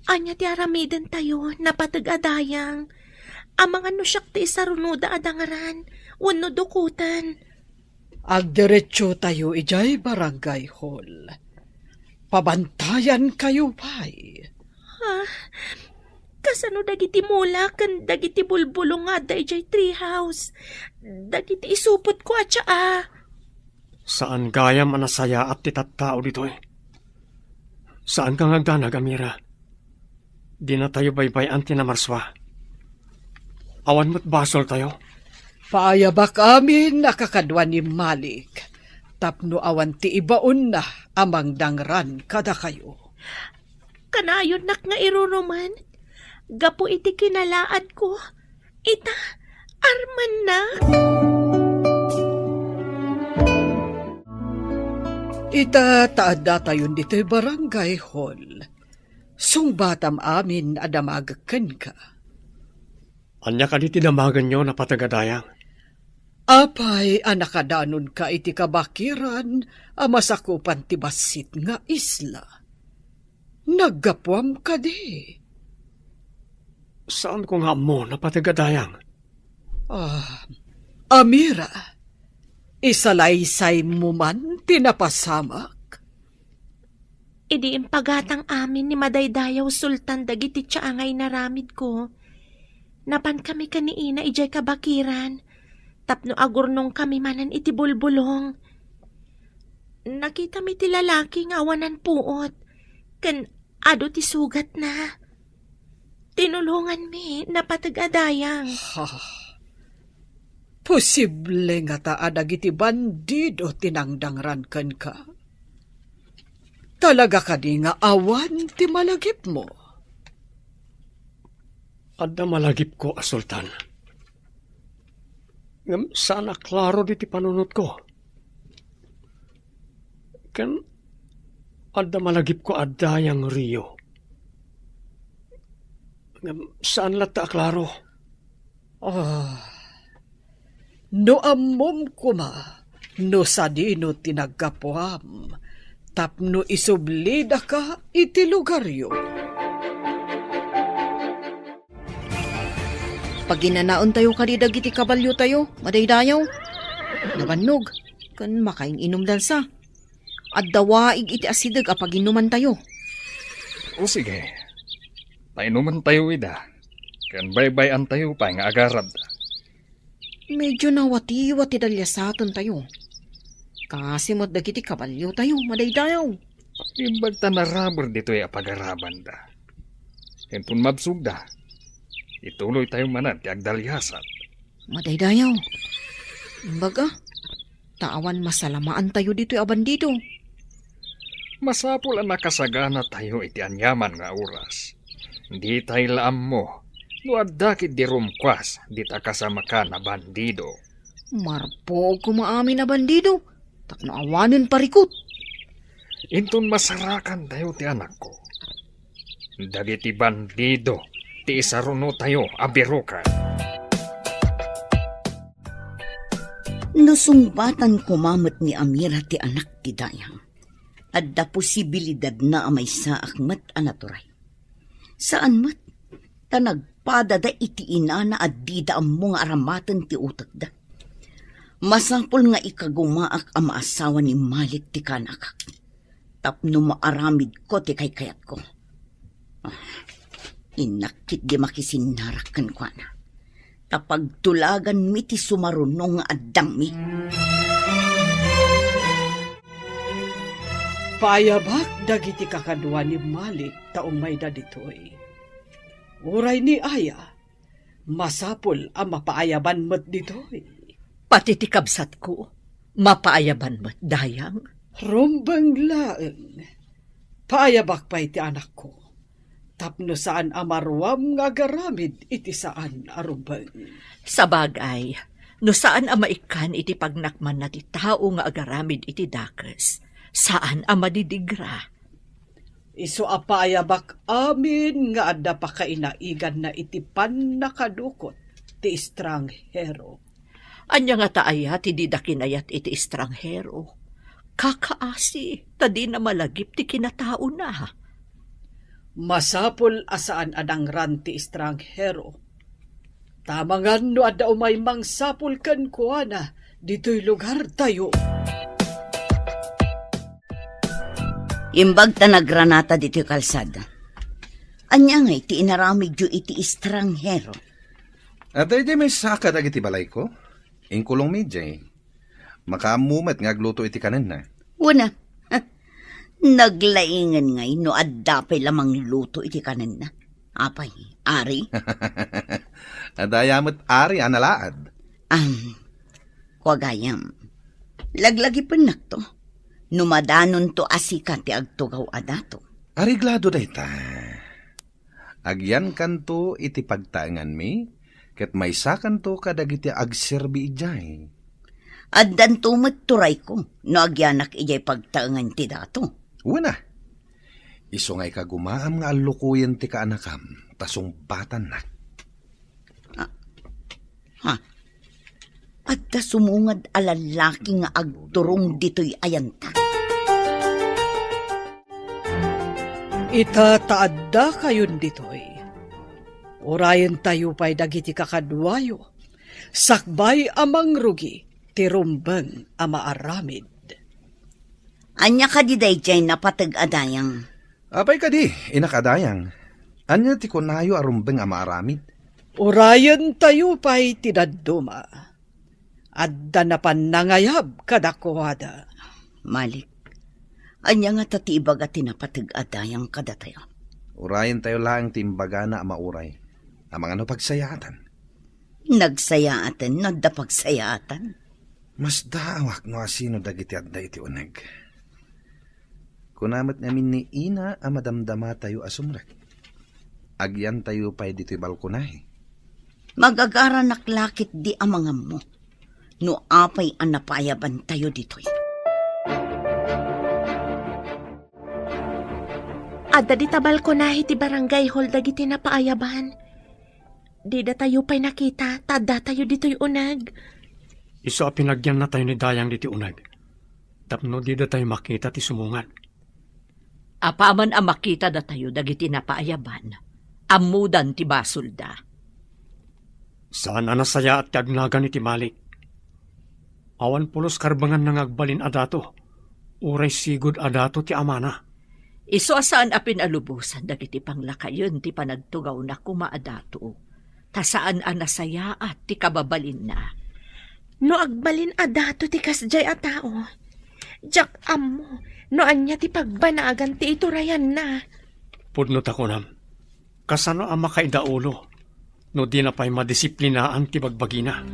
Ania ti aramidentayo, napateg a Dayang? Amangan no siak ti isarunoda a dangran wenno dukoten. Agdiretsotayo idiay barangay hall. Pabantayankayo pay. Ah, kasano dagiti mula ken dagiti bulbulong nga adda idiay treehouse? Dagiti isupotko a tsaa. Saan gayam a nasayaat ti tattao ditoy. Saanka nga agdanag, Amira. Dinatayo baybay-an ti namarsua. Awan met basoltayo. Paayabak amin a kakadua ni Malik tapno awan ti ibaonna a mangdangran kadakayo. Kanayonnak nga irurumen gapu iti kinalaadko. Ita, armannak. Ita, ta addatayon ditoy barangay hall. Sungbatam amin a damagek kenka. Ania kadi ti damagenyo, napateg a Dayang? Apay a nakadanonka iti kabakiran a masakupan ti bassit nga isla? Naggapuam kadi? Saanko nga ammo, napateg a Dayang. Ah, Amira, isalaysaymo man ti napasamak. Idi impagatang amin ni Madaydayaw Sultan dagiti tsaa nga inaramidko, napankami ken ni Ina idiay kabakiran tapno agurnongkami manen iti bulbulong. Nakitami ti lalaki nga awanan puot ken adu ti sugatna. Tinulonganmi, napateg a dayang. Ha? Posible ngata a dagiti bandido ti nangdangran kenka? Talaga kadi nga awan ti malagipmo? Adda malagipko a sultan. Ngem saan a klaro diti panunotko. Ken adda malagipko a dayang Rio. Ngem saan latta a klaro. Ah, no ammom koma no sadino ti naggapuam tapno isublidaka iti lugaryo. Paginanaentayo kadi dagiti kabaliotayo, madaydayaw. Nabannog, ken makain-inumdansa. Adda waig iti asideg a paginumantayo. O sige, painumantayo ida, ken baybay-antayo pay nga agarabda. Medyo nawatiwat ti daliasatentayo. Kasi met dagiti kabaliotayo, madaydayaw. Imbag ta naraber ditoy a pagarabanda. Inton mabsogda, ituloytayo manen ti agdaliasat. Madaydayaw. Imbag a, ta awan masalamaantayo ditoy a bandido. Masapul a nakasaganatayo iti aniaman nga oras. Ditay la ammo no adda ketdi rumkuas dita kasamakan a bandido. Marpuog koma amin a bandido, tapno awanen parikut. Inton masarakantayo ti anakko, dagiti bandido ti isarunotayo a biroken. No sungbatan koma met ni Amira ti anak ti dayang, adda posibilidadna a maysaak met a naturay. Saan met, ta nagpadada iti inana a dida ammo nga aramaten ti utekda. Masapul nga ikagumaak a maasawa ni Malik ti kaanakak, tapno maaramidko ti kaykayatko. Ah, innak ketdi makisinnarak kenkuana, ta pagtulaganmi ti sumaruno nga addangmi. Paayabak dagiti kakadua ni Malik ta umayda ditoy. Uray ni Aya, masapul a mapaayaban met ditoy. Pati ti kabsatko, mapaayaban met, dayang. Rumbeng laeng. Paayabak pay ti anakko, tapno saan a maruam nga agaramid iti saan a rumbeng. Sabagay, no saan a maikkan iti pagnakmanna ti tao nga agaramid iti dakes, saan a madidigra. Isu a paayabak amin nga adda pakainaiganna iti pannakadukot ti estranghero. Ania ngata aya ti dida kinayat iti estranghero? Kakaasi, ta dina malagip ti kinataona. Masapul a saan a dangran ti estranghero. Tamangan no adda umay mangsapul kenkuana ditoy lugartayo. Imbag ta nagranata ditoy kalsada. Ania ngay ti inaramidyo iti estranghero? Adda idiay maysa kadagiti balayko. Inkulongmi idiay. Makaammo met nga agluto iti kanenna. Wen a. Naglaingen ngay no adda pay la mangluto iti kanenna. Apay, Ari? Adda aya met Ari a nalaad. Am, kua gayam, laglagipennakto no madanonto a sika ti agtugaw a dato. Areglado dayta. Agyankanto iti pagtaenganmi, ket maysakanto kadagiti agserbi idiay. Addanto met turayko no agyanak idiay pagtaengan ti dato. Wen a. Isu nga ikagumaam nga allukoyen ti kaanakam, ta sungbatannak. Ah, ha? Adda sumungad a lallaki nga agturong ditoy ayanta. Ita ta addakayon ditoy, urayentayo pay dagiti kakaduayo, Sakbay a mangrugi ti rumbeng a maaramid. Ania kadi daydiay napateg a dayang? Apay kadi, inak a dayang? Ania ti kunayo a rumbeng a maaramid? Urayentayo pay ti dadduma. Adda napan nangayab kadakuada. Malik, ania ngata ti ibaga ti napateg a dayang kadatayo? Urayentayo laeng ti imbagana a mauray. Amangan no pagsayaatan. Nagsayaaten no adda pagsayaatan. Masdaawak no asino dagiti adda iti uneg. Kuna met ngamin ni Ina a madamdamatayo a sumrek. Agyantayo pay ditoy balkonahe. Magagaranak la ketdi amangan no apay a napaayabantayo ditoy. Adda dita balkonahe ti barangay hall dagiti napaayaban. Didatayo pay nakita, ta addatayo ditoy uneg. Isu a pinagyannatayo ni Dayang ditoy uneg, tapno didatayo makita ti sumungad. Apaman a makita datayo dagiti napaayaban, ammodan ti basolda. Saan a nasayaat ti agnagan iti Malik. Awan pulos karbenganna nga agbalin a dato, uray sigud a dato ti amana. Isu a saan a pinalubosan dagiti panglakayen ti panagtugawna koma a dato, ta saan a nasayaat ti kababalinna. No agbalin a dato ti kasdiay a tao, diak ammo no ania ti pagbanagan ti iturayanna. Pudno ta kunam, kasano a makaidaulo no dina pay madisiplinaan ti bagbagina?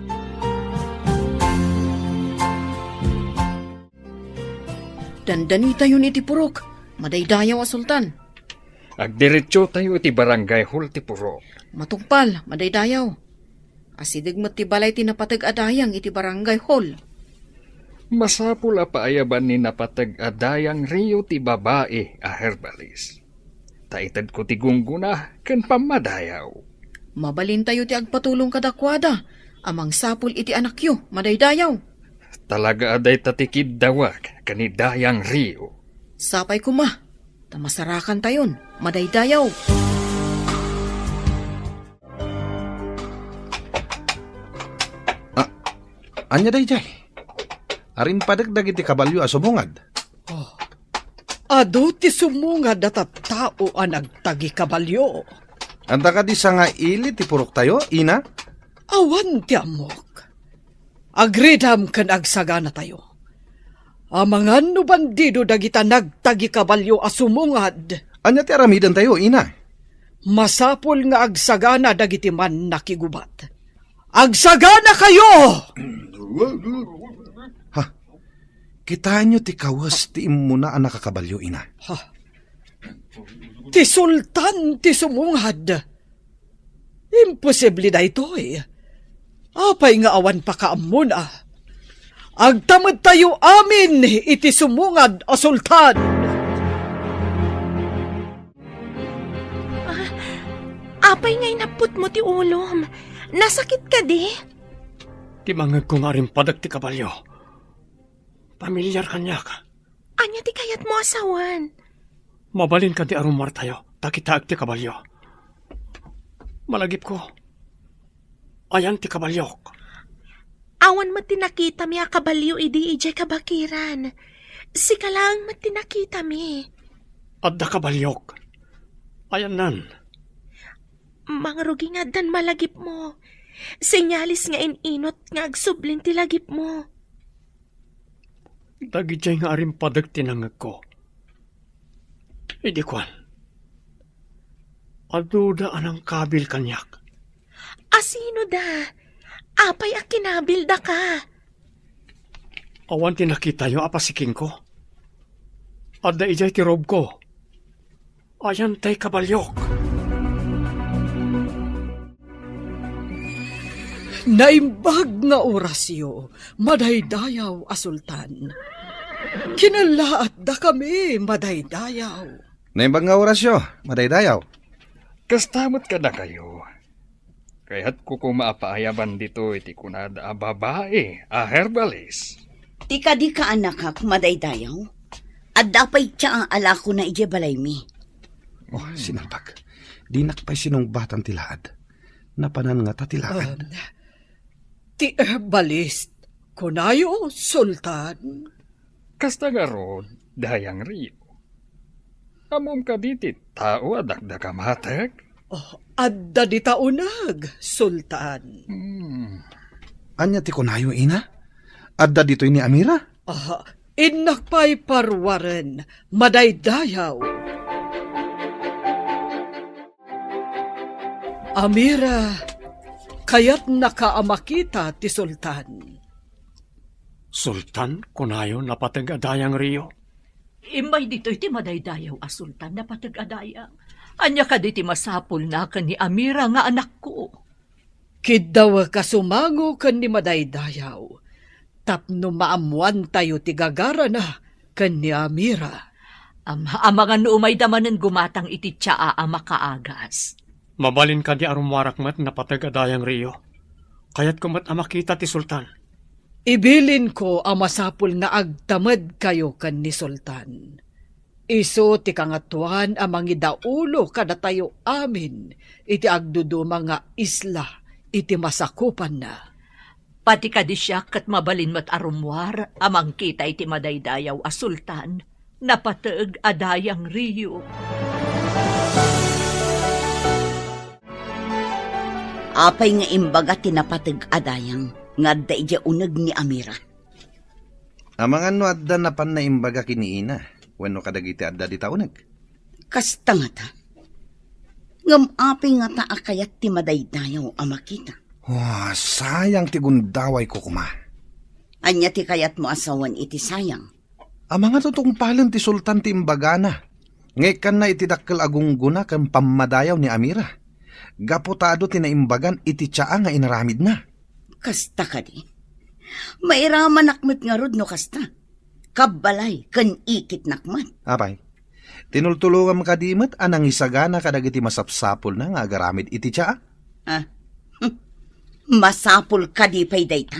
Dandanitayon iti purok, madaydayaw a sultan. Agdiretsotayo iti barangay hall ti purok. Matungpal, madaydayaw. Asideg met ti balay ti napateg a dayang iti barangay hall. Masapul a paayaban ni napateg a dayang Rio ti babai a herbalis. Ta itedko ti gunggona ken pammadayaw. Mabalintayo ti agpatulong kadakuada a mangsapul iti anakyo, madaydayaw. Talaga a dayta ti kiddawak ken ni Dayang Rio. Sapay koma, ta masarakantayon, madaydayaw. Ah, ania daydiay? Arimpadek dagiti kabalio a sumungad. Oh. Adu ti sumungad a tattao a nagtagikabalio. Adda kadi sangaili ti puroktayo, Ina? Awan ti ammok. Agridam ken agsaganatayo. Amangan no bandido dagita nagtagikabalio a sumungad. Ania ti aramidentayo, Ina? Masapul nga agsagana dagiti mannakigubat. Agsaganakayo! Ha? Kitaenyo ti kawes ti immuna a nakakabalio, Ina. Ha? Ti sultan ti sumungad. Imposible daytoy. Apay nga awan pakaammona? Agtamedtayo amin iti sumungad a sultan. Ah, apay nga inapputmo ti ulom? Nasakit kadi? Ti mangngegko nga arimpadek ti kabalio. Pamilyar kaniak. Ania ti kayatmo a sawen? Mabalin kadi a rummuartayo, ta kitaek ti kabalio. Malagipko, ayan ti kabaliok. Awan met ti nakitami a kabalio idi idiay kabakiran. Sika laeng met ti nakitami. Adda kabaliok. Ayannan. Mangrugi nga addan malagipmo. Senyalis nga in-inut nga agsublin ti lagipmo. Dagidiay nga arimpadek ti nangngegko. Idi kuan, aduda a nangkabil kaniak. Asino da? Apay a kinabil daka? Awan ti nakitayo a pasikingko. Adda idiay ti robko. Ayan tay kabaliok. Naimbag nga orasyo, madaydayaw a sultan. Kinallaat dakami, madaydayaw. Naimbag nga orasyo, madaydayaw. Kasta met kadakayo. Kayatko koma a paayaban ditoy ti kunada a babai a herbalis. Ti kadi kaanakak, madaydayaw? Adda pay ti aalakona idiay balaymi. Oh, sinalbag. Dinak pay sinungbatan ti laad. Napanan ngata ti laad. Um, ti herbalist, kunayo, Sultan? Kasta ngarud, Dayang Rio. Ammom kadi ti tao a dakdakamateg? Oh, adda dita uneg, Sultan. Hmm. Ania ti kunayo, ina? Adda ditoy ni Amira? Ah, innak pay paruaren, madaydayaw. Amira, kayatnaka a makita ti Sultan. Sultan, kunayo, napateg a Dayang Rio? Immay ditoy ti madaydayaw a Sultan, napateg a Dayang. Ania kadi ti masapulna ken ni Amira nga anakko? Kiddawek a sumango ken ni madaydayaw tapno maammoantayo ti gagarana ken ni Amira. Am-, amangan no umayda manen gumatang iti tsaa a makaagas. Mabalin kadi a rummuarak met, napateg a Dayang Rio? Kayatko met a makita ti Sultan. Ibilinko a masapul nga agtamedkayo ken ni Sultan. Isu ti Kangatoan a mangidaulo kadatayo amin iti agduduma nga isla iti masakupanna. Pati kadi siak ket mabalin met a rummuar a mangkita iti madaydayaw a Sultan, napateg a Dayang Rio. Apay nga imbaga ti napateg a dayang nga adda idiay uneg ni Amira? Amangan no adda napan naimbaga ken ni ina wenno kadagiti adda dita uneg. Kasta ngata. Ngem apay ngata a kayat ti madaydayaw a makita? Wa, sayang ti gundawayko koma. Ania ti kayatmo a sawen iti sayang? Amangan no tungpalen ti Sultan ti imbagana nga ikkanna iti dakkel a gunggona ken pammadayaw ni Amira, gapu ta adu ti naimbagan iti tsaa nga inaramidna. Kasta kadi? Mairamanak met ngarud no kasta. Kabbalay ken ikitnak met. Apay, tinultulongam kadi met a nangisagana kadagiti masapsapulna nga agaramid iti tsaa? Ah, hmm. Masapul kadi pay dayta?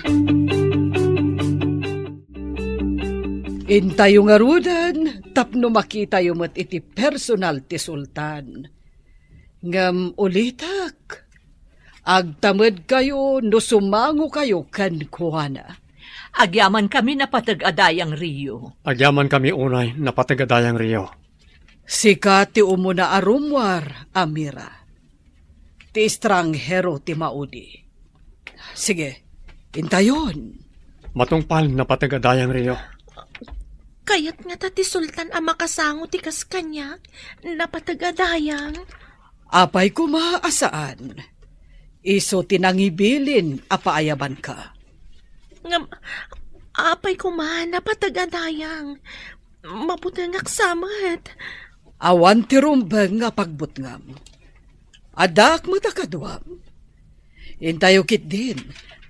Intayo ngaruden tapno makitayo met iti personal ti Sultan. Ngem ulitek, agtamedkayo no sumangokayo kenkuana. Agyamankami, napateg a Dayang Rio. Agyamankami unay, napateg a Dayang Rio. Sika ti umuna a rummuar, Amira. Ti estranghero ti maudi. Sige, intayon. Matungpal, napateg a Dayang Rio. Kayat ngata ti Sultan a makasango ti kas kaniak, napateg a dayang? Apay koma a saan. Isu ti nangibilin a paayabanka. Ngem, apay koma, napateg a dayang? Mabutengak sa met. Awan ti rumbeng nga pagbutngam. Addaak met a kaduam. Intayo ketdin,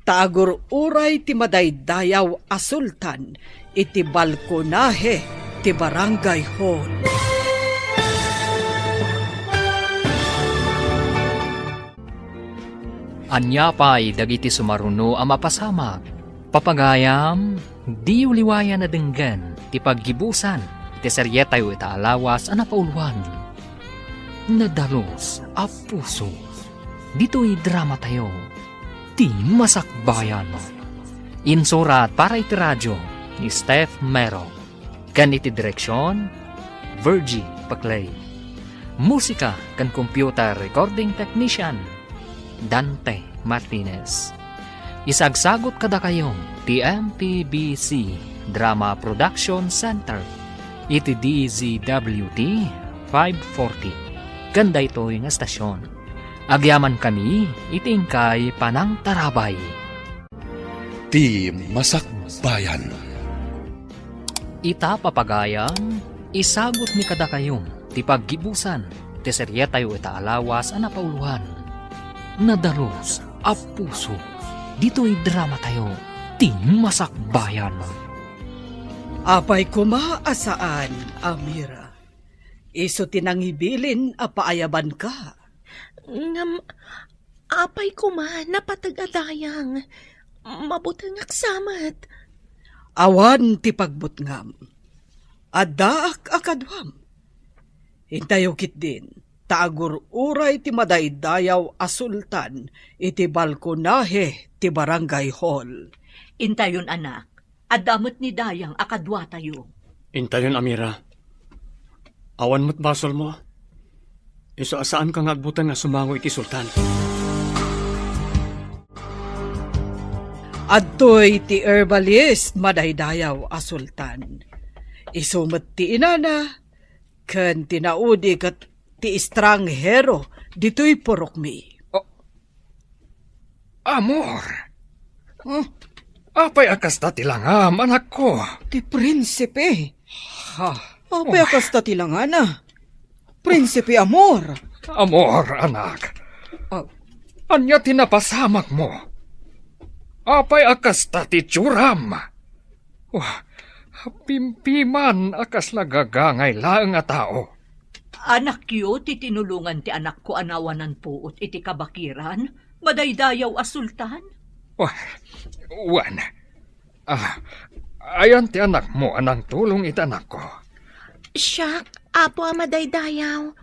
ta agur-uray ti madaydayaw a Sultan iti balkonahe ti Barangay Hall. Ania pay dagiti sumaruno a mapasamak? Papagayam, diyo liwayan a denggen ti paggibusan iti serietayo ita a lawas a napauluan. Nadalus a puso. Ditoy dramatayo, Ti Masakbayan. Insurat para iti radio ni Steph Mero. Ken iti direksion, Virgie Paclay. Musika ken computer recording technician, Dante Martinez. Isagsagut kadakayo ti M P B C Drama Production Center iti D Z W T five forty ken daytoy nga estasion. Agyamankami iti inkay panangtarabay. Ti Masakbayan. Ita, papagayam, isagutmi kadakayo ti paggibusan ti serietayo ita a lawas a napauluan, Nadalus a Puso, ditoy dramatayo, Ti Masakbayan. Apay koma a saan, Amira. Isu ti nangibilin a paayabanka. Ngem, apay koma, napateg a dayang? Mabutengak sa met. Awan ti pagbutngam. Addaak a kaduam. Intayo ketdin, ta agur-uray ti madaydayaw a sultan iti balkonahe ti barangay hall. Intayon, anak. Adda met ni Dayang a kaduatayo. Intayon, Amira. Awan met basolmo. Isu a saanka nga agbuteng a sumango iti sultan. Adtoy ti herbalist madaydayaw a sultan. Isu met ti inana ken ti naudi ket ti estranghero ditoy purokmi. Oh, Amor! Huh? Apay a kasta ti langam, anakko? Ti prinsipe. Ha? Apay a kasta ti langana? Prinsipe Amor. Amor, anak. Ah. Ania ti napasamakmo? Apay a kasta ti itsuram? Wah, pimpiman a kasla gagangay laeng a tao. Anakyo ti tinulongan ti anakko a nawanan puot iti kabakiran, madaydayaw a sultan? Wah, wen. Ah, ayan ti anakmo a nangtulong iti anakko. Siak, Apo a madaydayaw.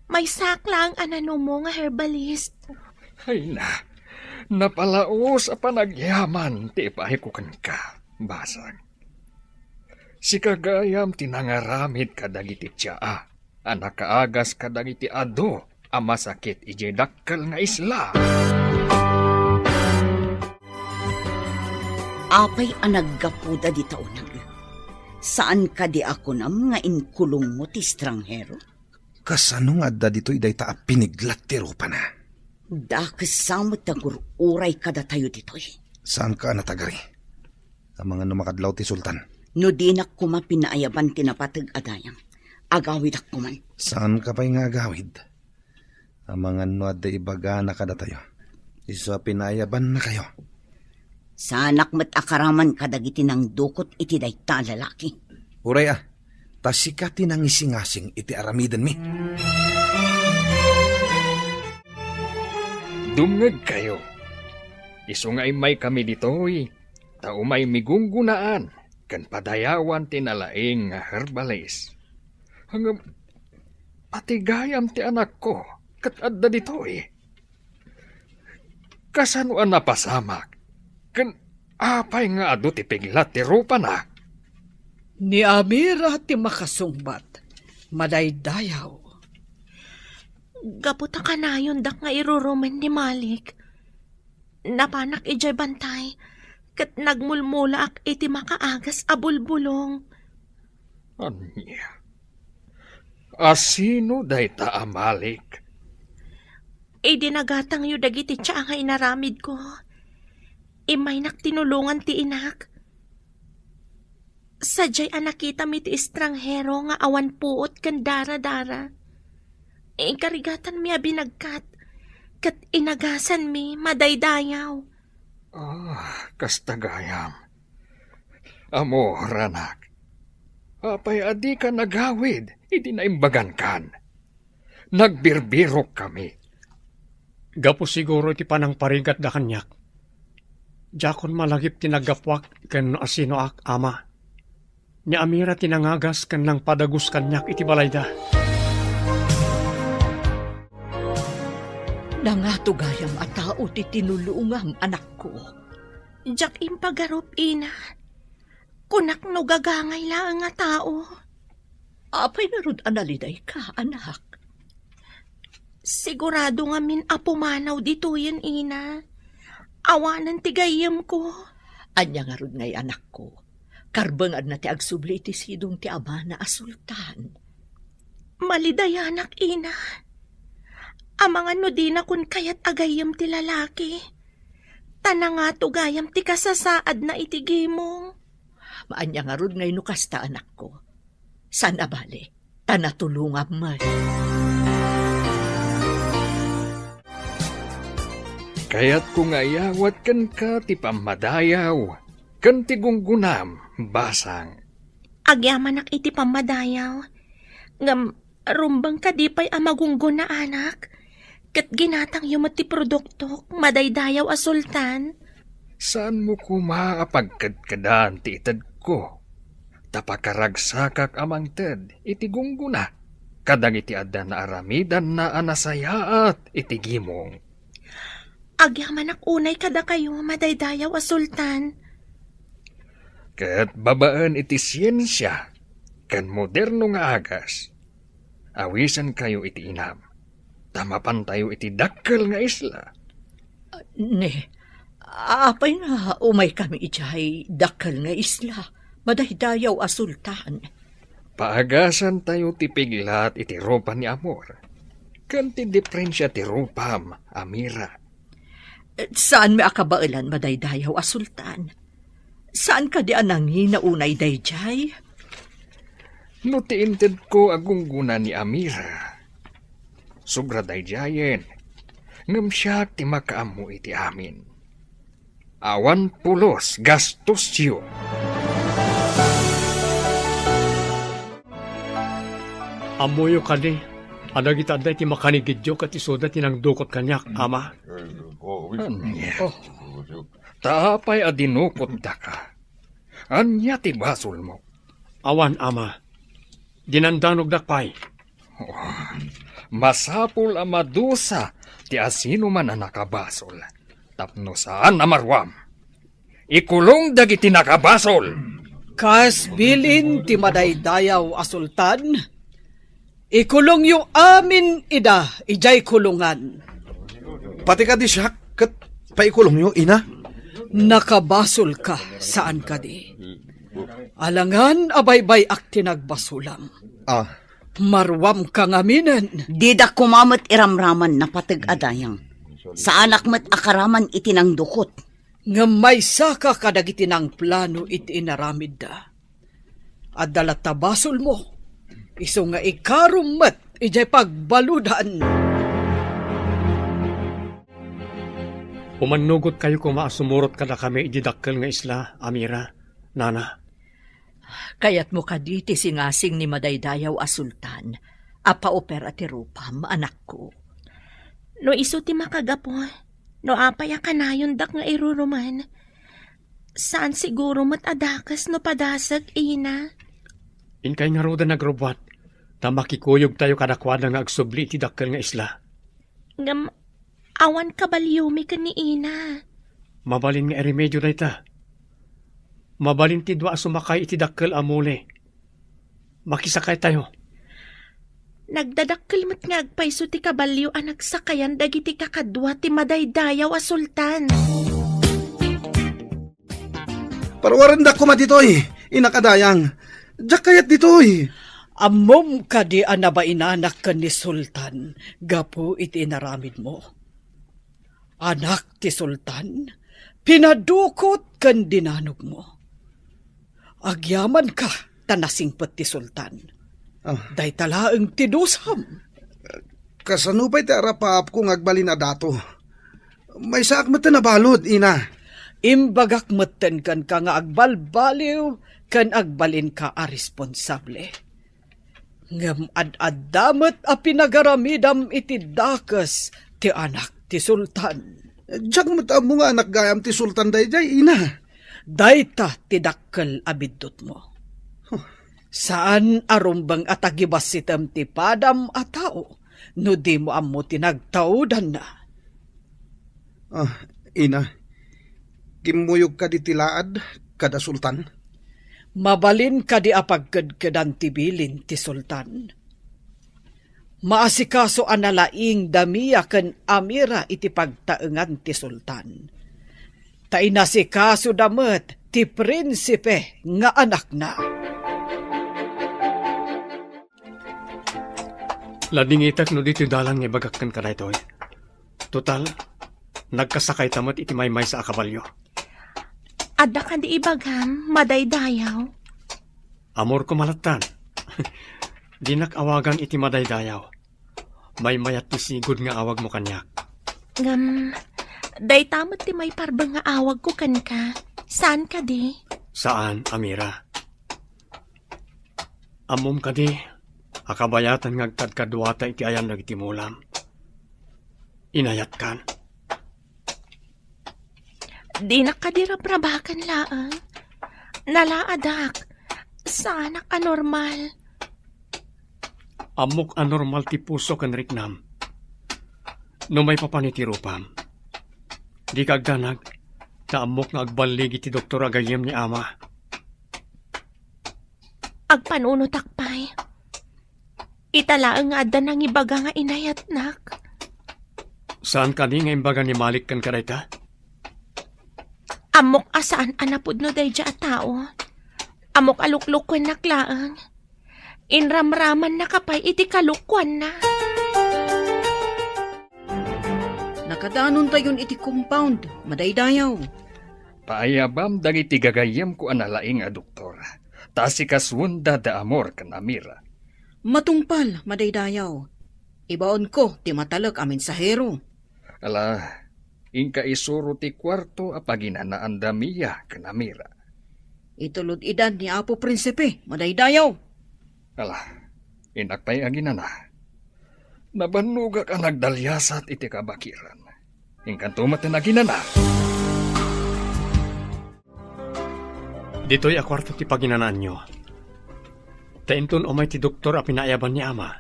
Maysaak laeng a nanumo nga herbalist. Ay na, napalaos a panagyaman ti ipaayko kenka, basang. Sika gayam ti nangaramid kadagiti tsaa a nakaagas kadagiti adu a masakit idiay dakkel nga isla. Apay a naggapuda dita uneg? Saan kadi a kunam nga inkulongmo ti estranghero? Kasano nga adda ditoy dayta a piniglat ti rupana? Dakes sa met ti agur-uray kadatayo ditoy. Saanka a natagari? Amangan no makadlaw ti sultan. No dinak koma pinaayaban ti napateg a dayang, agawidak koman. Saanka pay nga agawid? Amangan no adda ibagana kadatayo. Isu a pinaayabannakayo. Saanak met a karaman kadagiti nangdukot iti dayta a lalaki. Uray a, ta sika ti nangisingasing iti aramidenmi. Dumngegkayo. Isu nga immaykami ditoy, ta umaymi gunggonaan ken padayawan ti nalaing nga herbalis. Ngem, atigayam ti anakko ket adda ditoy. Kasano a napasamak? Ken apay nga adu ti piglat ti rupana? Ni Amira ti makasungbat, madaydayaw. Gapu ta kanayondak nga irurumen ni Malik, napanak idiay bantay ket nagmulmulaak iti makaagas a bulbulong. Ania? A sino dayta a Malik? Idi nagatangyo dagiti tsaa nga inaramidko, immaynak tinulongan ti inak. Sadiay a nakitami ti estranghero nga awan puot ken daradara, inkarigatanmi a binagkat ket inagasanmi madaydayaw. Ah, kasta gayam. Amor, anak, apay a dika nagawid idi naimbagankan? Nagbirbirokkami. Gapu siguro iti panangparigatda kaniak. Diakon malagip ti naggapuak ken no asinoak, ama. Ni Amira ti nangagas ken nangpadagus kaniak iti balayda. Nangato gayam a tao ti tinulongam, anakko. Diak impagarup, ina. Kunak no gagangay laeng a tao. Apay ngarud a nalidayka, anak? Sigurado ngamin a pumanaw ditoyen, ina. Awanen ti gayyemko. Ania ngarud ngay, anakko? Karbenganna ti agsubli iti sidong ti amana a sultan. Malidayanak, ina. Amangan no dinakon kayat a gayyem ti lalaki. Ta nangato gayam ti kasasaadna iti gimong. Maania ngarud ngay no kasta, anakko? Saan a bale, ta natulongam met. Kayatko nga iyawat kenka ti pammadayaw ken ti gunggonam, basang. Agyamanak iti pammadayaw, ngem rumbeng kadi pay a magunggona, anak? Ket ginatangyo met ti produktok, madaydayaw a sultan? Saanmo koma a pagkedkedan ti itedko, ta pakaragsakak a mangted iti gunggona. kadagiti adda naaramidanna a nasayaat iti gimong. Agyamanak unay kadakayo, madaydayaw a sultan. Ket babaen iti siensia ken moderno nga agas, awisenkayo iti inam, ta mapantayo iti dakkel nga isla. Ne, apay nga umaykami idiay dakkel nga isla, madaydayaw a sultan? Paagasantayo ti piglat iti rupa ni Amor, ken ti diprensia ti rupam, Amira. Saanmi a kabaelan, madaydayaw a sultan? Saan kadi a nangina unay daydiay? No ti intedko a gunggona ni Amira, sobra daydiayen, ngem siak ti makaammo iti amin. Awan pulos gastosyo. Ammoyo kadi a dagita adda iti makanigidyo ket isuda ti nangdukot kaniak, ama? Ania? Oh. Ta apay a dinukottaka? Ania ti basolmo? Awan, ama. Dinandanogdak pay. Oh, masapul a madusa ti asinoman a nakabasol, tapno saan a maruam. Ikulong dagiti nakabasol. Kas bilin ti madaydayaw a sultan, ikulongyo amin ida idiay kulungan. Pati kadi siak ket paikulongyo, ina? Nakabasolka, saan kadi? Alangan a baybay-ak ti nagbasolam. Ah. Maruamka ngaminen. Dida koma met iramraman napateg a dayang. Saanak met a karaman iti nangdukot. Ngem maysaka kadagiti nangplano iti inaramidda. Adda latta basolmo, isu nga ikarom met idiay pagbaludan. Umannugotkayo koma a sumurot kadakami idiay dakkel nga isla, Amira, nana. Kayatmo kadi ti singasing ni madaydayaw a sultan a paupera ti rupam, anakko? No isu ti makagapu, no apay a kanayondak nga iruruman? Saan siguro met a dakes no padasek, ina. Inkay ngaruden a nagrubbuat, ta makikuyogtayo kadakuada nga agsubli iti dakkel nga isla. Ngem awan kabaliomi ken ni ina. Mabalin nga iremedio dayta. Mabalin ti dua a sumakay iti dakkel a muli. Makisakaytayo. Nagdadakkel met nga agpayso ti kabalio a nagsakayan dagiti kakadua ti madaydayaw a sultan. Paruarendak koma ditoy, inakadayang. Diak kayat ditoy. Ammom kadi a nabainanak ken ni Sultan gapu iti inaramidmo? Anak ti Sultan, pinadukot ken dinanogmo. Agyamanka ta nasingpet ti Sultan. Ah. Dayta laeng ti dusam. Kasano pay ti arapaapko nga agbalin a dato? Maysaak met a nabalud, ina. Imbagak metten kenka nga agbalbaliw ken agbalinka a responsable. Ngem ad-adda met a pinagaramidam iti dakes ti anak ti sultan. Diak met ammo nga anak gayam ti sultan daydiay, ina. Dayta ti dakkel a biddutmo. Huh. Saan a rumbeng a tagibassitem ti padam a tao no dimo ammo ti nagtaudanna. Ah, ina, kimmuyog kadi ti laad kada sultan? Mabalin kadi a pagkedkedan ti bilin ti sultan? Maasikaso a nalaing da Mia ken Amira iti pagtaengan ti sultan. Ta inasikasoda met ti prinsipe nga anakna. Ladingitek no ditoy dalan nga ibagak kenka daytoy. Total, nagkasakayta met iti maymaysa a kabalio. Adda kadi ibagam, madaydayaw? Amor ko malattan. Dinak awagan iti madaydayaw. Maymayat ti sigud nga awagmo kaniak. Ngem, dayta met ti maiparbeng nga awagko kenka. Saan kadi? Saan, Amira. Ammom kadi a kabayatan nga agkadkaduata iti ayan dagiti mulam. Inayatkan. Dinak kadi rabrabaken laeng. Nalaadak. Saanak a normal. Ammok a normal ti puso ken riknam. No maipapan iti rupam, dika agdanag, ta ammok nga agballigi ti doktor a gayyem ni ama. Agpanunotak pay. Ita laeng nga adda nangibaga nga inayatnak. Saan kadi nga imbaga ni Malik kenka dayta? Ammok a saan a napudno daydiay a tao. Ammok a luklukuennak laeng. Inramramannaka pay iti kalokuanna. Nakadanontayon iti compound, madaydayaw. Paayabam dagiti gagayyemko a nalaing a doktor, ta asikasuenda da Amor ken Amira. Matungpal, madaydayaw. Ibaonko ti matalek a mensahero. Ala, inka isuro ti kuarto a paginanaan da Mia ken Amira. Itulod idan ni Apo Prinsipe, madaydayaw. Ala, innak pay aginana. Nabannogak a nagdaliasat iti kabakiran. Inkanto met ti naginana. Ditoy a kuarto ti paginanaanyo. Ta inton umay ti doktor a pinaayaban ni ama.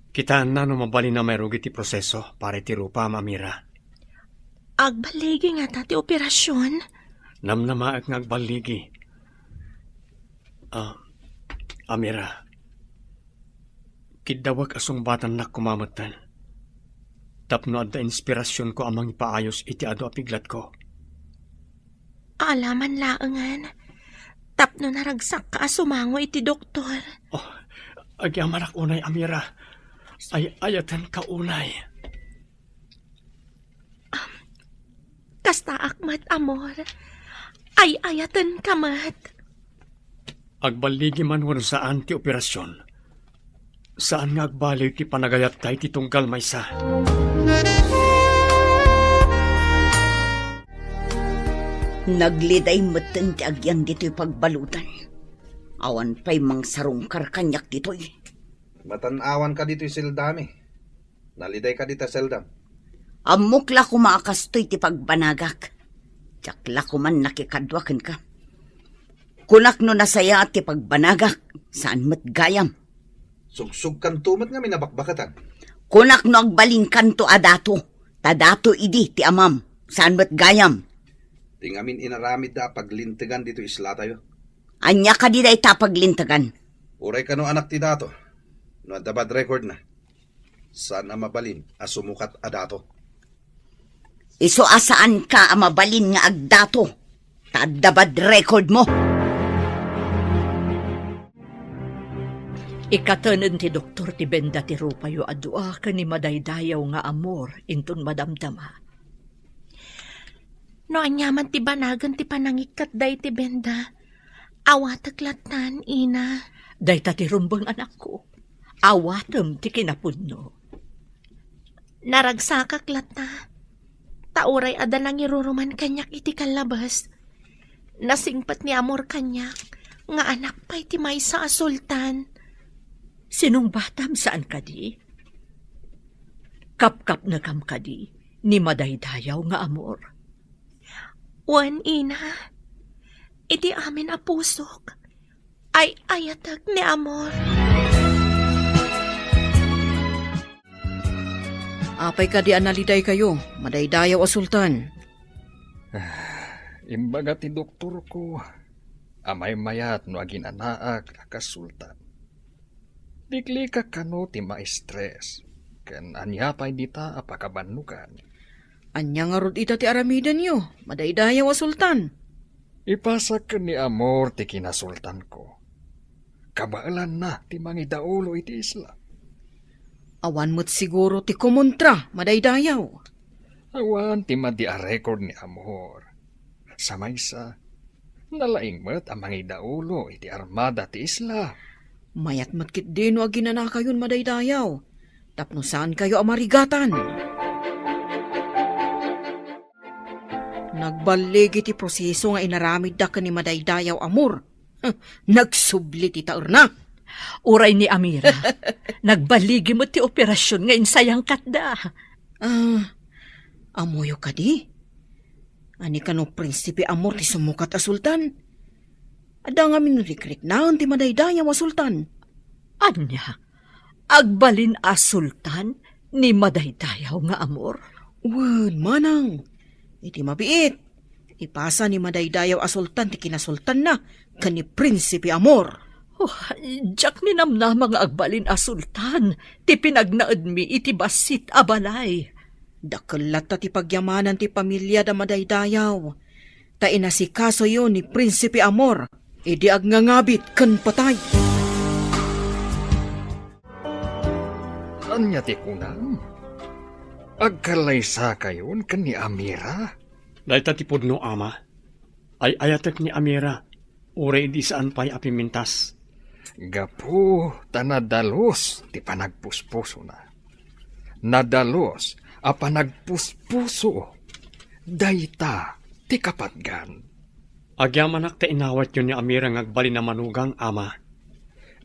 Kitaenna no mabalin a mairugi ti proseso para iti rupam, Amira. Agballigi ngata ti operasion? Namnamaek nga agballigi. Ah, Amira, kiddawek a sungbatannak koma metten. Tapno adda inspirasionko a mangipaayos iti adu a piglatko. Alaman laengen, tapno naragsakka a sumango iti doktor. Oh, agyamanak unay, Amira. Ay-ayatenka unay. Kastaak met, Amor. Ay-ayatenka met. Agballigi man wenno saan ti operasion, saan nga agbaliw ti panagayatta iti tunggal maysa. Nagliday metten ti agyan ditoy pagbaludan. Awan pay mangsarungkar kaniak ditoy. Matan-awanka ditoy seldami. Nalidayka dita seldam. Ammok la koma a kastoy ti pagbanagak. Diak la koman nakikadua kenka. Kunak no nasayaat ti pagbanagak, saan met gayam. Sugsugkanto met ngamin a bakbakatan. Kunak no agbalinkanto a dato, ta dato idi ti amam, saan met gayam. Ti ngamin inaramidda a paglintegan ditoy islatayo. Ania kadi dayta a paglintegan? Uray kano anak ti dato, no adda bad recordna. Saan a mabalin a sumukat a dato. Isu a saanka a mabalin nga agdato, ta adda bad recordmo. Ikatenen ti doktor ti benda ti rupayo a dua ken ni madaydayaw nga Amor inton madamdama. No ania man ti banagen ti panangikkat dayta ti benda, awatek lattan, ina. Dayta ti rumbeng, anakko. Awatem ti kinapudno. Naragsakak latta, ta uray adda nangiruruman kaniak iti kallabas. Nasingpet ni Amor kaniak nga anak pay ti maysa a sultan. Sinungbatam, saan kadi? Kapkapnekam kadi ni madaydayaw nga Amor? Wen, ina, iti amin a pusok, ay-ayatek ni Amor. Apay kadi a nalidaykayo, madaydayaw a sultan? Imbaga ti doktorko a maymayat no aginanaak a kasultan. Liklikak kano ti ma-stress, ken ania pay dita a pakabannogan. Ania ngarud ita ti aramidenyo, madaydayaw a sultan? Ipasak ken ni Amor ti kinasultanko. Kabaelanna ti mangidaulo iti isla. Awan met siguro ti kumontra, madaydayaw. Awan ti madi a record ni Amor. Sa maysa, nalaing met a mangidaulo iti armada ti isla. Mayat met ketdi no aginanakayon, madaydayaw, tapno saankayo a marigatan. Nagballigi ti proseso nga inaramidda ken ni madaydayaw Amor. Nagsubli ti taerna. Uray ni Amira, nagballigi met ti operasion nga insayangkatda. Ah, ammoyo kadi? Ania kano Prinsipe Amor ti sumukat a sultan? Adda ngamin rikriknaen ti madaydayaw a sultan. Ania? Agbalin a sultan ni madaydayaw nga Amor? Wen, manang. Iti mabiit, ipasa ni madaydayaw a sultan ti kinasultanna ken ni Prinsipe Amor. Oh, diak ninamnama nga agbalin a sultan ti pinagnaedmi iti bassit a balay. Dakkel latta ti pagyamanan ti pamiliada madaydayaw, ta inasikasoyo ni Prinsipe Amor idi agngangabit ken patay. Ania ti kunam? Agkallaysakayon ken ni Amira? Dayta ti pudno, ama. Ay-ayatek ni Amira, uray idi saan pay a pimintas. Gapu ta nadalus ti panagpuspusona. Nadalus a panagpuspuso. Dayta ti kapatgan. Agyamanak ta inawatyo ni Amira nga agbalin a manugang, ama.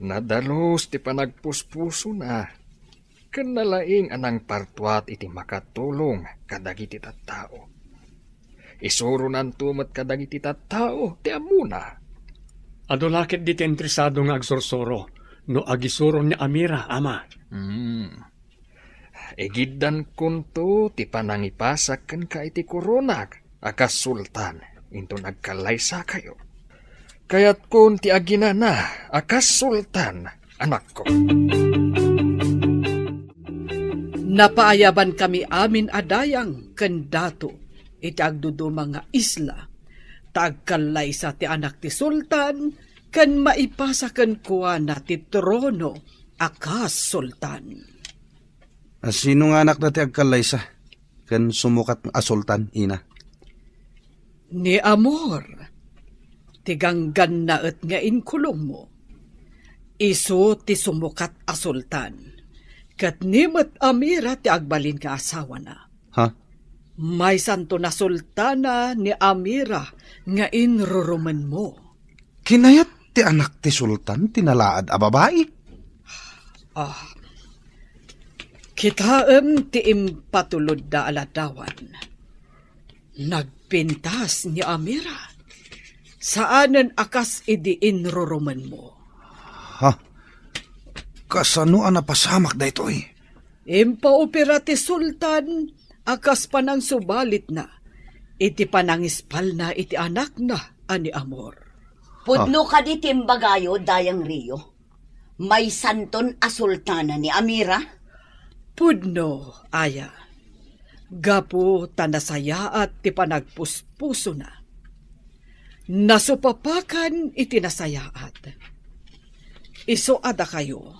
Nadalus ti panagpuspusona, ken nalaing a nangpartuat iti makatulong kadagiti tattao. Isuronanto met kadagiti tattao ti ammona. Adu la ketdi ti interesado nga agsursuro no agisuro ni Amira, ama. Hmm. Igiddankonto ti panangipasak kenka iti koronak a kas sultan inton agkallaysakayo. Kayatkon ti aginana a kas sultan, anakko. Napaayabankami amin a dayang ken dato iti agduduma nga isla, ta agkallaysa ti anak ti sultan ken maipasa kenkuana ti trono a kas sultan. A sino nga anakda ti agkallaysa ken sumukat a sultan, ina? Ni Amor, ti ganggannaet nga inkulongmo. Isu ti sumukat a sultan. Ket ni met Amira ti agbalin nga asawana. Ha? Maysanto a sultana ni Amira nga inrurumenmo. Kinayat ti anak ti sultan ti nalaad a babai? Ah, kitaem ti impatulodda a ladawan. Nagpintas ni Amira. Saanen a kas idi inrurumenmo. Ha? Kasano a napasamak daytoy? Impaopera ti sultan a kas panangsubalit na iti panangispalna iti anakna a ni Amor. Pudno kadi ti imbagayo, Dayang Rio? Maysanton a sultana ni Amira? Pudno, aya. Gapu ta nasayaat ti panagpuspusona. Nasupapakan iti nasayaat. Isu a dakayo,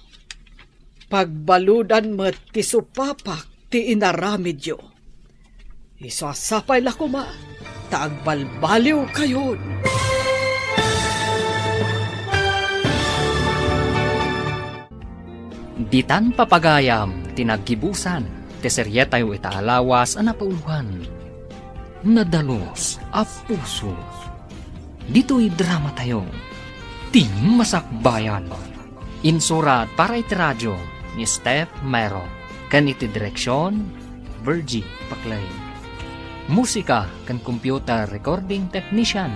pagbaludan met ti supapak ti inaramidyo. Isu a sapay la koma ta agbalbaliwkayon. Ditan papagayam ti naggibusan ti serietayo ita a lawas a napauluan, Nadalus a Puso. Ditoy dramatayo, Ti Masakbayan. Insurat para iti radio ni Steph Mero, ken iti direksion, Virgie Paclay. Musika ken computer recording technician,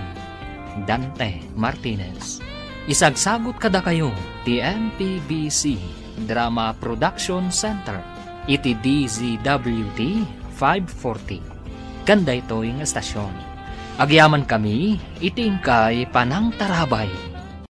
Dante Martinez. Isagsagut kadakayo ti M P B C Drama Production Center iti D Z W T five forty. Ken daytoy nga estasion, agyamankami iti inkay panangtarabay.